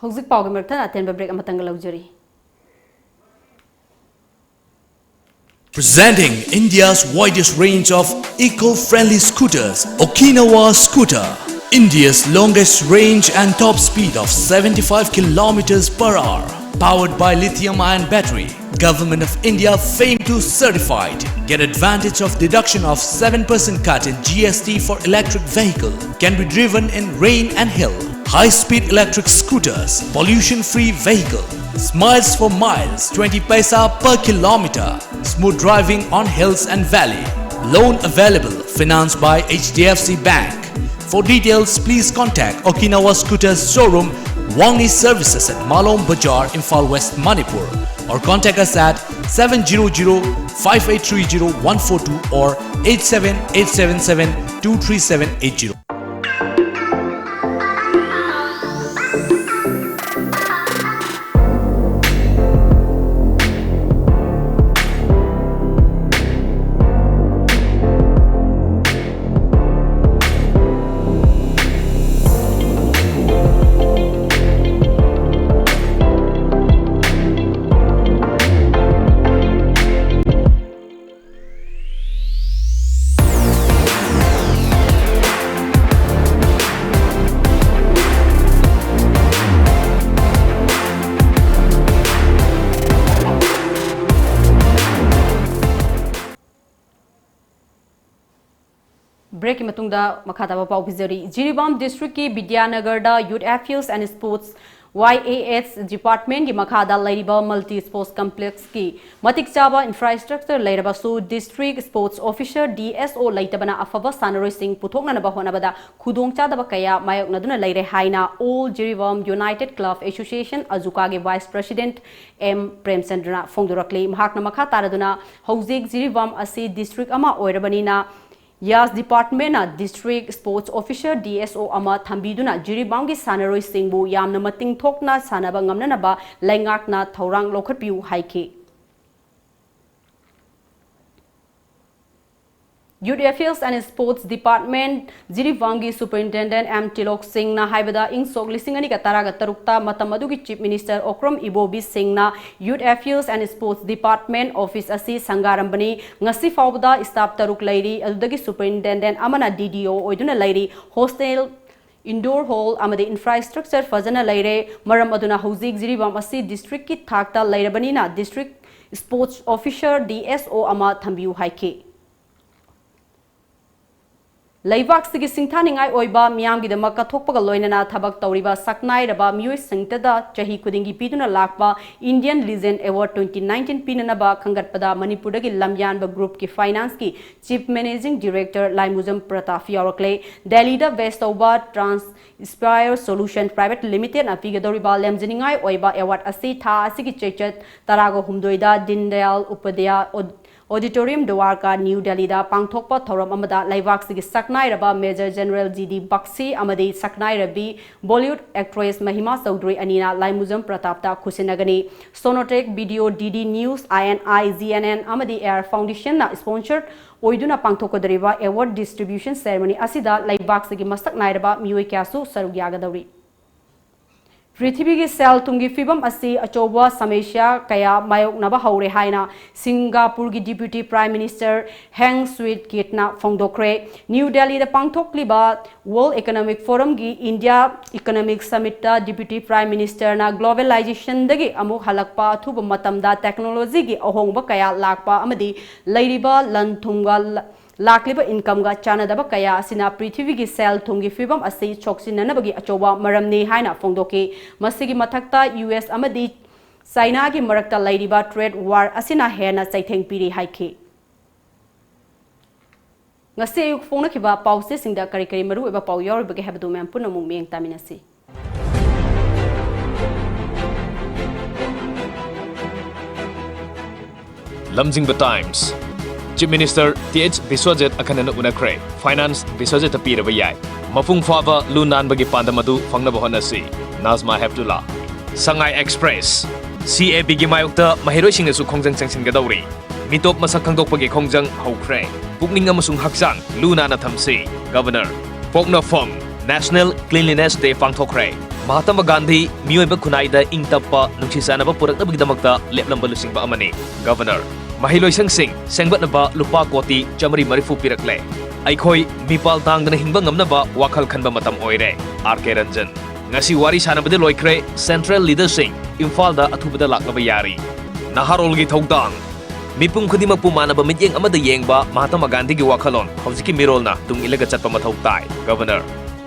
ꯍꯧꯖꯤꯛ ꯄꯥꯎꯒꯤ ꯃꯔꯛꯇ ꯑꯇꯦꯟꯕ break ꯑꯃꯇꯪꯒ ꯂꯧꯖꯔꯤ꯫ Presenting India's widest range of eco-friendly scooters, Okinawa Scooter, India's longest range and top speed of seventy-five kilometers per hour, powered by lithium-ion battery. Government of India fame to certified. Get advantage of deduction of seven percent cut in G S T for electric vehicle. Can be driven in rain and hill. High-speed electric scooters, pollution-free vehicle. Smiles for miles, twenty paisa per kilometer. Smooth driving on hills and valley. Loan available, financed by H D F C Bank. For details, please contact Okinawa Scooters showroom, Wangni Services at Malom Bazaar, Imphal West, Manipur, or contact us at seven zero zero five eight three zero one four two or eight seven eight seven seven two three seven eight zero. Breakꯀꯤ ꯃꯇꯨꯡꯗ ꯃꯈꯥ ꯇꯥꯕ ꯄꯥꯎ ꯄꯤꯖꯔꯤ꯫ Jiribam districtꯀꯤ ꯕꯤꯗ꯭ꯌꯥꯅꯒꯔꯗ Youth Affairs and Sports, Y A S departmentꯀꯤ ꯃꯈꯥꯗ ꯂꯩꯔꯤꯕ multi sports complexꯀꯤ ꯃꯇꯤꯛ ꯆꯥꯕ infrastructure ꯂꯩꯔꯕꯁꯨ, district sports officer, D S O, ꯂꯩꯇꯕꯅ ꯑꯐꯕ ꯁꯥꯟꯅꯔꯣꯏꯁꯤꯡ ꯄꯨꯊꯣꯛꯅꯅꯕ ꯍꯣꯠꯅꯕꯗ ꯈꯨꯗꯣꯡꯆꯥꯗꯕ ꯀꯌꯥ ꯃꯥꯌꯣꯛꯅꯗꯨꯅ ꯂꯩꯔꯦ ꯍꯥꯏꯅ All Jiribam United Club Association, ꯑꯖꯨꯀꯥꯒꯤ vice president M ꯄ꯭ꯔꯦꯝꯆꯟꯗ꯭ꯔꯅ ꯐꯣꯡꯗꯣꯔꯛꯂꯤ꯫ ꯃꯍꯥꯛꯅ ꯃꯈꯥ ꯇꯥꯔꯗꯨꯅ, ꯍꯧꯖꯤꯛ ꯖꯤꯔꯤꯕꯥꯝ ꯑꯁꯤ district ꯑꯃ ꯑꯣꯏꯔꯕꯅꯤꯅ, Y A S departmentꯅ district sports officer, D S O, ꯑꯃ ꯊꯝꯕꯤꯗꯨꯅ ꯖꯤꯔꯤꯕꯥꯝꯒꯤ ꯁꯥꯟꯅꯔꯣꯏꯁꯤꯡꯕꯨ ꯌꯥꯝꯅ ꯃꯇꯤꯡ ꯊꯣꯛꯅ ꯁꯥꯟꯅꯕ ꯉꯝꯅꯅꯕ ꯂꯩꯉꯥꯛꯅ ꯊꯧꯔꯥꯡ ꯂꯧꯈꯠꯄꯤꯌꯨ ꯍꯥꯏꯈꯤ꯫ Youth Affairs and Sports Department, ꯖꯤꯔꯤꯕꯥꯝꯒꯤ Superintendent ꯑꯦꯝ ꯇꯤꯂꯣꯛ ꯁꯤꯡꯅ ꯍꯥꯏꯕꯗ, ꯏꯪ ꯁꯣꯛ ꯂꯤꯁꯤꯡ ꯑꯅꯤꯒ ꯇꯔꯥꯒ ꯇꯔꯨꯛꯇ ꯃꯇꯝ ꯑꯗꯨꯒꯤ Chief Minister ꯑꯣꯀ꯭ꯔꯝ ꯏꯕꯣꯕꯤ ꯁꯤꯡꯅ Youth Affairs and Sports Department office ꯑꯁꯤ ꯁꯪꯒꯥꯔꯝꯕꯅꯤ꯫ ꯉꯁꯤ ꯐꯥꯎꯕꯗ staff ꯇꯔꯨꯛ ꯂꯩꯔꯤ, ꯑꯗꯨꯗꯒꯤ Superintendent ꯑꯃꯅ D D O ꯑꯣꯏꯗꯨꯅ ꯂꯩꯔꯤ꯫ Hostel, indoor hall ꯑꯃꯗꯤ infrastructure ꯐꯖꯅ ꯂꯩꯔꯦ꯫ ꯃꯔꯝ ꯑꯗꯨꯅ ꯍꯧꯖꯤꯛ ꯖꯤꯔꯤꯕꯥꯝ ꯑꯁꯤ district ꯀꯤ ꯊꯥꯛꯇ ꯂꯩꯔꯕꯅꯤꯅ District Sports Officer, D S O, ꯑꯃ ꯊꯝꯕꯤꯌꯨ ꯍꯥꯏꯈꯤ꯫ ꯂꯩꯕꯥꯛꯁꯤꯒꯤ ꯁꯤꯡꯊꯥꯅꯤꯡꯉꯥꯏ ꯑꯣꯏꯕ, ꯃꯤꯌꯥꯝꯒꯤꯗꯃꯛ ꯀꯠꯊꯣꯛꯄꯒ ꯂꯣꯏꯅꯅ ꯊꯕꯛ ꯇꯧꯔꯤꯕ ꯁꯛꯅꯥꯏꯔꯕ ꯃꯤꯑꯣꯏꯁꯤꯡꯇꯗ ꯆꯍꯤ ꯈꯨꯗꯤꯡꯒꯤ ꯄꯤꯗꯨꯅ ꯂꯥꯛꯄ Indian Legend Award twenty nineteen ꯄꯤꯅꯅꯕ ꯈꯟꯒꯠꯄꯗ ꯃꯅꯤꯄꯨꯔꯗꯒꯤ ꯂꯝꯌꯥꯟꯕ group ꯀꯤ finance ꯀꯤ Chief Managing Director ꯂꯥꯏꯃꯨꯖꯝ ꯄ꯭ꯔꯇꯥꯞ ꯌꯥꯎꯔꯛꯂꯦ꯫ ꯗꯦꯜꯂꯤꯗ base ꯇꯧꯕ Trans Inspire Solution Private Limited ꯅ ꯄꯤꯒꯗꯧꯔꯤꯕ ꯂꯦꯝꯖꯅꯤꯡꯉꯥꯏ ꯑꯣꯏꯕ award ꯑꯁꯤ ꯊꯥ ꯑꯁꯤꯒꯤ ꯆꯩꯆꯠ ꯇꯔꯥꯒ ꯍꯨꯝꯗꯣꯏꯗ ꯗꯤꯟ ꯗꯌꯥꯜ ꯎꯄꯥꯙ꯭ꯌꯥꯌ ꯑꯣ-, Auditorium, ꯗ꯭ꯋꯥꯔꯀꯥ, ꯅ꯭ꯌꯨ ꯗꯦꯜꯂꯤꯗ ꯄꯥꯡꯊꯣꯛꯄ ꯊꯧꯔꯝ ꯑꯃꯗ ꯂꯩꯕꯥꯛꯁꯤꯒꯤ ꯁꯛꯅꯥꯏꯔꯕ Major General G D ꯕꯛꯁꯤ ꯑꯃꯗꯤ ꯁꯛꯅꯥꯏꯔꯕꯤ Bollywood actress ꯃꯍꯤꯃꯥ ꯆꯧꯙꯨꯔꯤ ꯑꯅꯤꯅ ꯂꯥꯏꯃꯨꯖꯝ ꯄ꯭ꯔꯇꯥꯞꯇ ꯈꯨꯠꯁꯤꯟꯅꯒꯅꯤ꯫ Sonotech, Video, D D News, I N I, G N N ꯑꯃꯗꯤ Air Foundation ꯅ sponsor ꯑꯣꯏꯗꯨꯅ ꯄꯥꯡꯊꯣꯛꯀꯗꯧꯔꯤꯕ award distribution ceremony ꯑꯁꯤꯗ ꯂꯩꯕꯥꯛꯁꯤꯒꯤ ꯃꯁꯛ ꯅꯥꯏꯔꯕ ꯃꯤꯑꯣꯏ ꯀꯌꯥꯁꯨ ꯁꯔꯨꯛ ꯌꯥꯒꯗꯧꯔꯤ꯫ ꯄ꯭ꯔꯤꯊꯤꯕꯤꯒꯤ ꯁꯦꯜ ꯊꯨꯝꯒꯤ ꯐꯤꯕꯝ ꯑꯁꯤ ꯑꯆꯧꯕ ꯁꯃꯁ꯭ꯌꯥ ꯀꯌꯥ ꯃꯥꯌꯣꯛꯅꯕ ꯍꯧꯔꯦ ꯍꯥꯏꯅ ꯁꯤꯡꯒꯥꯄꯨꯔꯒꯤ Deputy Prime Minister Heng Swee Keatꯅ ꯐꯣꯡꯗꯣꯛꯈ꯭ꯔꯦ꯫ ꯅ꯭ꯌꯨ ꯗꯦꯜꯂꯤꯗ ꯄꯥꯡꯊꯣꯛꯂꯤꯕ World Economic Forumꯒꯤ India Economic Summitꯇ Deputy Prime Ministerꯅ globalizationꯗꯒꯤ ꯑꯃꯨꯛ ꯍꯜꯂꯛꯄ ꯑꯊꯨꯕ ꯃꯇꯝꯗ technologyꯒꯤ ꯑꯍꯣꯡꯕ ꯀꯌꯥ ꯂꯥꯛꯄ ꯑꯃꯗꯤ ꯂꯩꯔꯤꯕ ꯂꯟ ꯊꯨꯝꯒ ꯂ-, ꯂꯥꯛꯂꯤꯕ incomeꯒ ꯆꯥꯟꯅꯗꯕ ꯀꯌꯥ ꯑꯁꯤꯅ ꯄ꯭ꯔꯤꯊꯤꯕꯤꯒꯤ ꯁꯦꯜ ꯊꯨꯝꯒꯤ ꯐꯤꯕꯝ ꯑꯁꯤ ꯁꯣꯛꯆꯤꯟꯅꯅꯕꯒꯤ ꯑꯆꯧꯕ ꯃꯔꯝꯅꯤ ꯍꯥꯏꯅ ꯐꯣꯡꯗꯣꯛꯈꯤ꯫ ꯃꯁꯤꯒꯤ ꯃꯊꯛꯇ U S ꯑꯃꯗꯤ ꯆꯥꯏꯅꯥꯒꯤ ꯃꯔꯛꯇ ꯂꯩꯔꯤꯕ trade war ꯑꯁꯤꯅ ꯍꯦꯟꯅ ꯆꯩꯊꯦꯡ ꯄꯤꯔꯤ ꯍꯥꯏꯈꯤ꯫ ꯉꯁꯤ ꯑꯌꯨꯛ ꯐꯣꯡꯅꯈꯤꯕ ꯄꯥꯎꯆꯦꯁꯤꯡꯗ ꯀꯔꯤ ꯀꯔꯤ ꯃꯔꯨꯑꯣꯏꯕ ꯄꯥꯎ ꯌꯥꯎꯔꯤꯕꯒꯦ ꯍꯥꯏꯕꯗꯨ ꯃꯌꯥꯝ ꯄꯨꯟꯅ ꯑꯃꯨꯛ ꯃꯤꯠꯌꯦꯡ ꯇꯥꯃꯤꯟꯅꯁꯤ꯫ ꯂꯝꯖꯤꯡꯕ Times꯫ Chief Minister Th Biswajit ꯑꯈꯟꯅꯅ ꯎꯅꯈ꯭ꯔꯦ꯫ Finance ꯕꯤꯁ꯭ꯋꯖꯤꯠꯇ ꯄꯤꯔꯕ ꯌꯥꯏ꯫ ꯃꯄꯨꯡ ꯐꯥꯕ ꯂꯨ ꯅꯥꯟꯕꯒꯤ ꯄꯥꯟꯗꯝ ꯑꯗꯨ ꯐꯪꯅꯕ ꯍꯣꯠꯅꯁꯤ꯫ ꯅꯥꯖꯃꯥ ꯍꯦꯞꯇꯨꯂꯥ꯫ ꯁꯉꯥꯏ Express꯫ C A Bꯒꯤ ꯃꯥꯌꯣꯛꯇ ꯃꯍꯩꯔꯣꯏꯁꯤꯡꯅꯁꯨ ꯈꯣꯡꯖꯪ ꯆꯪꯁꯤꯟꯒꯗꯧꯔꯤ꯫ ꯃꯤꯇꯣꯞ ꯃꯁꯛ ꯈꯪꯗꯣꯛꯄꯒꯤ ꯈꯣꯡꯖꯪ ꯍꯧꯈ꯭ꯔꯦ꯫ ꯄꯨꯛꯅꯤꯡ ꯑꯃꯁꯨꯡ ꯍꯛꯆꯥꯡ ꯂꯨ ꯅꯥꯟꯅ ꯊꯝꯁꯤ꯫ ꯒꯕꯔꯅꯔ꯫ ꯄꯣꯛꯅꯐꯝ꯫ National Cleanliness Day ꯄꯥꯡꯊꯣꯛꯈ꯭ꯔꯦ꯫ Mahatma Gandhi ꯃꯤꯑꯣꯏꯕ ꯈꯨꯟꯅꯥꯏꯗ ꯏꯪ ꯇꯞꯄ, ꯅꯨꯡꯁꯤ ꯆꯥꯟꯅꯕ ꯄꯨꯔꯛꯅꯕꯒꯤꯗꯃꯛꯇ ꯂꯦꯞꯂꯝꯕ ꯂꯨꯆꯤꯡꯕ ꯑꯃꯅꯤ꯫ ꯒꯕꯔꯅꯔ꯫ ꯃꯍꯩꯂꯣꯏꯁꯪꯁꯤꯡ ꯁꯦꯝꯒꯠꯅꯕ ꯂꯨꯄꯥ ꯀꯣꯇꯤ ꯆꯥꯃꯔꯤ ꯃꯔꯤꯐꯨ ꯄꯤꯔꯛꯂꯦ꯫ ꯑꯩꯈꯣꯏ ꯃꯤꯄꯥꯜ ꯇꯥꯡꯗꯅ ꯍꯤꯡꯕ ꯉꯝꯅꯕ ꯋꯥꯈꯜ ꯈꯟꯕ ꯃꯇꯝ ꯑꯣꯏꯔꯦ꯫ ꯑꯥꯔ ꯀꯦ ꯔꯟꯖꯟ꯫ ꯉꯁꯤ ꯋꯥꯔꯤ ꯁꯥꯟꯅꯕꯗꯤ ꯂꯣꯏꯈ꯭ꯔꯦ꯫ Central leaderꯁꯤꯡ ꯏꯝꯐꯥꯜꯗ ꯑꯊꯨꯕꯗ ꯂꯥꯛꯅꯕ ꯌꯥꯔꯤ꯫ ꯅꯍꯥꯔꯣꯜꯒꯤ ꯊꯧꯗꯥꯡ꯫ ꯃꯤꯄꯨꯝ ꯈꯨꯗꯤꯡꯃꯛꯄꯨ ꯃꯥꯟꯅꯕ ꯃꯤꯠꯌꯦꯡ ꯑꯃꯗ ꯌꯦꯡꯕ ꯃꯍꯥꯇꯃꯥ ꯒꯥꯟꯙꯤꯒꯤ ꯋꯥꯈꯜꯂꯣꯟ ꯍꯧꯖꯤꯛꯀꯤ ꯃꯤꯔꯣꯜꯅ ꯇꯨꯡ ꯏꯜꯂꯒ ꯆꯠꯄ ꯃꯊꯧ ꯇꯥꯏ꯫ ꯒꯕꯔꯅꯔ꯫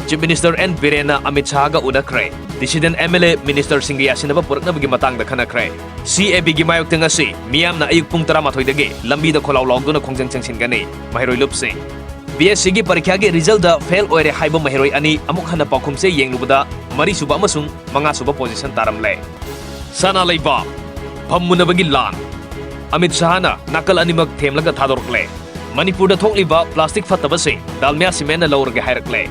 Chief Minister ꯑꯦꯟ ꯕꯤꯔꯦꯟꯅ ꯑꯃꯤꯠ ꯁꯥꯍꯒ ꯎꯅꯈ꯭ꯔꯦ꯫ Dissident ꯑꯦꯝ ꯑꯦꯜ ꯑꯦ ꯃꯤꯅꯤꯁꯇꯔꯁꯤꯡꯒ ꯌꯥꯁꯤꯟꯅꯕ ꯄꯨꯔꯛꯅꯕꯒꯤ ꯃꯇꯥꯡꯗ ꯈꯟꯅꯈ꯭ꯔꯦ꯫ ꯁꯤ ꯑꯦ ꯕꯤꯒꯤ ꯃꯥꯌꯣꯛꯇ ꯉꯁꯤ ꯃꯤꯌꯥꯝꯅ ꯑꯌꯨꯛ ꯄꯨꯡ ꯇꯔꯥꯃꯥꯊꯣꯏꯗꯒꯤ ꯂꯝꯕꯤꯗ ꯈꯣꯜꯂꯥꯎ ꯂꯥꯎꯗꯨꯅ ꯈꯣꯡꯖꯪ ꯆꯪꯁꯤꯟꯒꯅꯤ꯫ ꯃꯍꯩꯔꯣꯏ ꯂꯨꯞꯁꯤꯡ꯫ ꯕꯤ ꯑꯦꯁ ꯁꯤꯒꯤ ꯄꯔꯤꯈ꯭ꯌꯥꯒꯤ ꯔꯤꯖꯜꯗ ꯐꯦꯜ ꯑꯣꯏꯔꯦ ꯍꯥꯏꯕ ꯃꯍꯩꯔꯣꯏ ꯑꯅꯤ ꯑꯃꯨꯛ ꯍꯟꯅ ꯄꯥꯎꯈꯨꯝꯁꯦ ꯌꯦꯡꯂꯨꯕꯗ ꯃꯔꯤꯁꯨꯕ ꯑꯃꯁꯨꯡ ꯃꯉꯥꯁꯨꯕ ꯄꯣꯖꯤꯁꯟ ꯇꯥꯔꯝꯂꯦ꯫ ꯁꯅꯥ ꯂꯩꯕꯥꯛ꯫ ꯐꯝ ꯃꯨꯟꯅꯕꯒꯤ ꯂꯥꯟ꯫ ꯑꯃꯤꯠ ꯁꯥꯍꯅ ꯅꯥꯀꯜ ꯑꯅꯤꯃꯛ ꯊꯦꯝꯂꯒ ꯊꯥꯗꯣꯔꯛꯂꯦ꯫ ꯃꯅꯤꯄꯨꯔꯗ ꯊꯣꯛꯂꯤꯕ ꯄ꯭ꯂꯥꯁꯇꯤꯛ ꯐꯠꯇꯕꯁꯤꯡ ꯗꯥꯜꯃꯤꯌꯥ ꯁꯤꯃꯦꯟꯅ ꯂꯧꯔꯒꯦ ꯍꯥꯏꯔꯛꯂꯦ꯫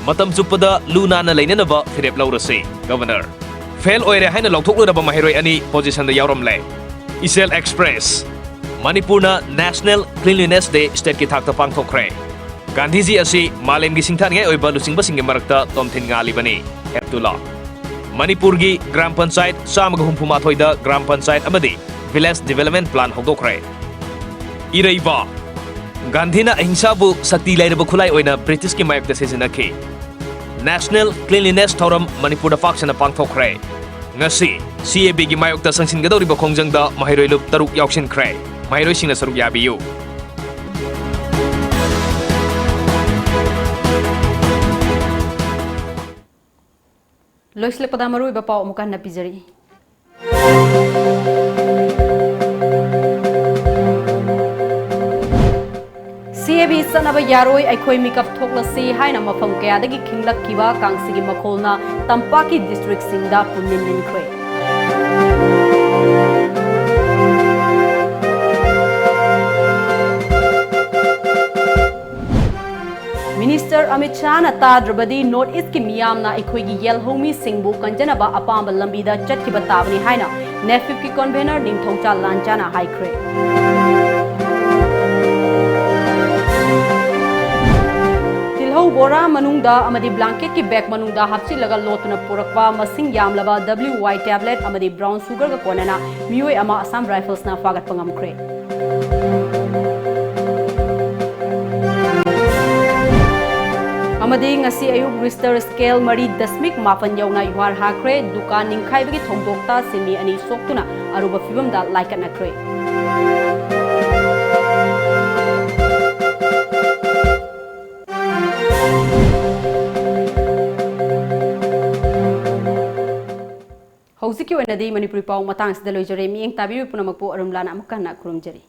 ꯃꯇꯝ ꯆꯨꯞꯄꯗ ꯂꯨ ꯅꯥꯟꯅ ꯂꯩꯅꯅꯕ ꯐꯤꯔꯦꯞ ꯂꯧꯔꯁꯤ꯫ ꯒꯕꯔꯅꯔ꯫ ꯐꯦꯜ ꯑꯣꯏꯔꯦ ꯍꯥꯏꯅ ꯂꯥꯎꯊꯣꯛꯂꯨꯔꯕ ꯃꯍꯩꯔꯣꯏ ꯑꯅꯤ ꯄꯣꯖꯤꯁꯟꯗ ꯌꯥꯎꯔꯝꯂꯦ꯫ ꯏꯆꯦꯜ ꯑꯦꯛꯁꯄ꯭ꯔꯦꯁ꯫ ꯃꯅꯤꯄꯨꯔꯅ National Cleanliness Day ꯁ꯭ꯇꯦꯠꯀꯤ ꯊꯥꯛꯇ ꯄꯥꯡꯊꯣꯛꯈ꯭ꯔꯦ꯫ ꯒꯥꯟꯙꯤꯖꯤ ꯑꯁꯤ ꯃꯥꯂꯦꯝꯒꯤ ꯁꯤꯡꯊꯥꯅꯤꯡꯉꯥꯏ ꯑꯣꯏꯕ ꯂꯨꯆꯤꯡꯕꯁꯤꯡꯒꯤ ꯃꯔꯛꯇ ꯇꯣꯝꯊꯤꯟ ꯉꯥꯜꯂꯤꯕꯅꯤ꯫ ꯍꯦꯞꯇꯨꯂꯥ꯫ ꯃꯅꯤꯄꯨꯔꯒꯤ ꯒ꯭ꯔꯥꯝ ꯄꯟꯆꯥꯌꯠ ꯆꯥꯝꯃꯒ ꯍꯨꯝꯐꯨ ꯃꯥꯊꯣꯏꯗ ꯒ꯭ꯔꯥꯝ ꯄꯟꯆꯥꯌꯠ ꯑꯃꯗꯤ ꯚꯤꯂꯦꯖ ꯗꯤꯚꯦꯂꯞꯃꯦꯟꯠ ꯄ꯭ꯂꯥꯟ ꯍꯧꯗꯣꯛꯈ꯭ꯔꯦ꯫ ꯏꯔꯩꯕꯥꯛ꯫ ꯒꯥꯟꯙꯤꯅ ꯑꯍꯤꯡꯁꯥꯕꯨ ꯁꯛꯇꯤ ꯂꯩꯔꯕ ꯈꯨꯠꯂꯥꯏ ꯑꯣꯏꯅ ꯕ꯭ꯔꯤꯇꯤꯁꯀꯤ ꯃꯥꯌꯣꯛꯇ ꯁꯤꯖꯤꯟꯅꯈꯤ꯫ National Cleanliness ꯊꯧꯔꯝ ꯃꯅꯤꯄꯨꯔꯗ ꯄꯥꯛ ꯁꯟꯅ ꯄꯥꯡꯊꯣꯛꯈ꯭ꯔꯦ꯫ ꯉꯁꯤ ꯁꯤ ꯑꯦ ꯕꯤꯒꯤ ꯃꯥꯌꯣꯛꯇ ꯆꯪꯁꯤꯟꯒꯗꯧꯔꯤꯕ ꯈꯣꯡꯖꯪꯗ ꯃꯍꯩꯔꯣꯏ ꯂꯨꯞ ꯇꯔꯨꯛ ꯌꯥꯎꯁꯤꯟꯈ꯭ꯔꯦ꯫ ꯃꯍꯩꯔꯣꯏꯁꯤꯡꯅ ꯁꯔꯨꯛ ꯌꯥꯕꯤꯌꯨ꯫ ꯂꯣꯏꯁꯤꯜꯂꯛꯄꯗ ꯃꯔꯨꯑꯣꯏꯕ ꯄꯥꯎ ꯑꯃꯨꯛ ꯍꯟꯅ ꯄꯤꯖꯔꯛꯏ꯫ ꯁꯤ ꯑꯦ ꯕꯤ ꯆꯠꯅꯕ ꯌꯥꯔꯣꯏ, ꯑꯩꯈꯣꯏ ꯃꯤꯀꯞ ꯊꯣꯛꯂꯁꯤ ꯍꯥꯏꯅ ꯃꯐꯝ ꯀꯌꯥꯗꯒꯤ ꯈꯤꯡꯂꯛꯈꯤꯕ ꯀꯥꯡꯁꯤꯒꯤ ꯃꯈꯣꯜꯅ ꯇꯝꯄꯥꯛꯀꯤ ꯗꯤꯁꯇ꯭ꯔꯤꯛꯁꯤꯡꯗ ꯄꯨꯝꯅꯤꯟ ꯅꯤꯟꯈ꯭ꯔꯦ꯫ ꯃꯤꯅꯤꯁꯇꯔ ꯑꯃꯤꯠ ꯁꯥꯍꯅ ꯇꯥꯗ꯭ꯔꯕꯗꯤ North East ꯀꯤ ꯃꯤꯌꯥꯝꯅ ꯑꯩꯈꯣꯏꯒꯤ ꯌꯦꯜꯍꯧꯃꯤꯁꯤꯡꯕꯨ ꯀꯟꯖꯅꯕ ꯑꯄꯥꯝꯕ ꯂꯝꯕꯤꯗ ꯆꯠꯈꯤꯕ ꯇꯥꯕꯅꯤ ꯍꯥꯏꯅ NEFUIP ꯀꯤ convenor ꯅꯤꯡꯊꯧꯆꯥ ꯂꯥꯟꯆꯥꯅ ꯍꯥꯏꯈ꯭ꯔꯦ꯫ ꯇꯤꯜꯍꯧ ꯕꯣꯔꯥ ꯃꯅꯨꯡꯗ ꯑꯃꯗꯤ blanket ꯀꯤ bag ꯃꯅꯨꯡꯗ ꯍꯥꯞꯆꯤꯜꯂꯒ ꯂꯣꯠꯇꯨꯅ ꯄꯨꯔꯛꯄ ꯃꯁꯤꯡ ꯌꯥꯝꯂꯕ W Y tablet ꯑꯃꯗꯤ brown sugar ꯒ ꯀꯣꯟꯅꯅ ꯃꯤꯑꯣꯏ ꯑꯃ Assam Rifles ꯅ ꯐꯥꯒꯠꯄ ꯉꯝꯈ꯭ꯔꯦ꯫ ꯑꯃꯗꯤ ꯉꯁꯤ ꯑꯌꯨꯛ Richter scale ꯃꯔꯤ ꯗꯁꯃꯤꯛ ꯃꯥꯄꯟ ꯌꯧꯅ ꯌꯨꯍꯥꯔ ꯍꯥꯈ꯭ꯔꯦ꯫ ꯗꯨꯀꯥꯟ ꯅꯤꯡꯈꯥꯏꯕꯒꯤ ꯊꯧꯗꯣꯛꯇ ꯁꯤꯟꯃꯤ ꯑꯅꯤ ꯁꯣꯛꯇꯨꯅ ꯑꯔꯨꯕ ꯐꯤꯕꯝꯗ ꯂꯥꯏꯀꯠꯅꯈ꯭ꯔꯦ꯫ ꯍꯧꯖꯤꯛꯀꯤ ꯑꯣꯏꯅꯗꯤ ꯃꯅꯤꯄꯨꯔꯤ ꯄꯥꯎ ꯃꯇꯥꯡꯁꯤꯗ ꯂꯣꯏꯖꯔꯦ꯫ ꯃꯤꯠꯌꯦꯡ ꯇꯥꯕꯤꯔꯤꯕ ꯄꯨꯝꯅꯃꯛꯄꯨ ꯑꯔꯨꯝꯂꯥꯅ ꯑꯃꯨꯛꯀ ꯍꯟꯅ ꯈꯨꯔꯨꯝꯖꯔꯤ꯫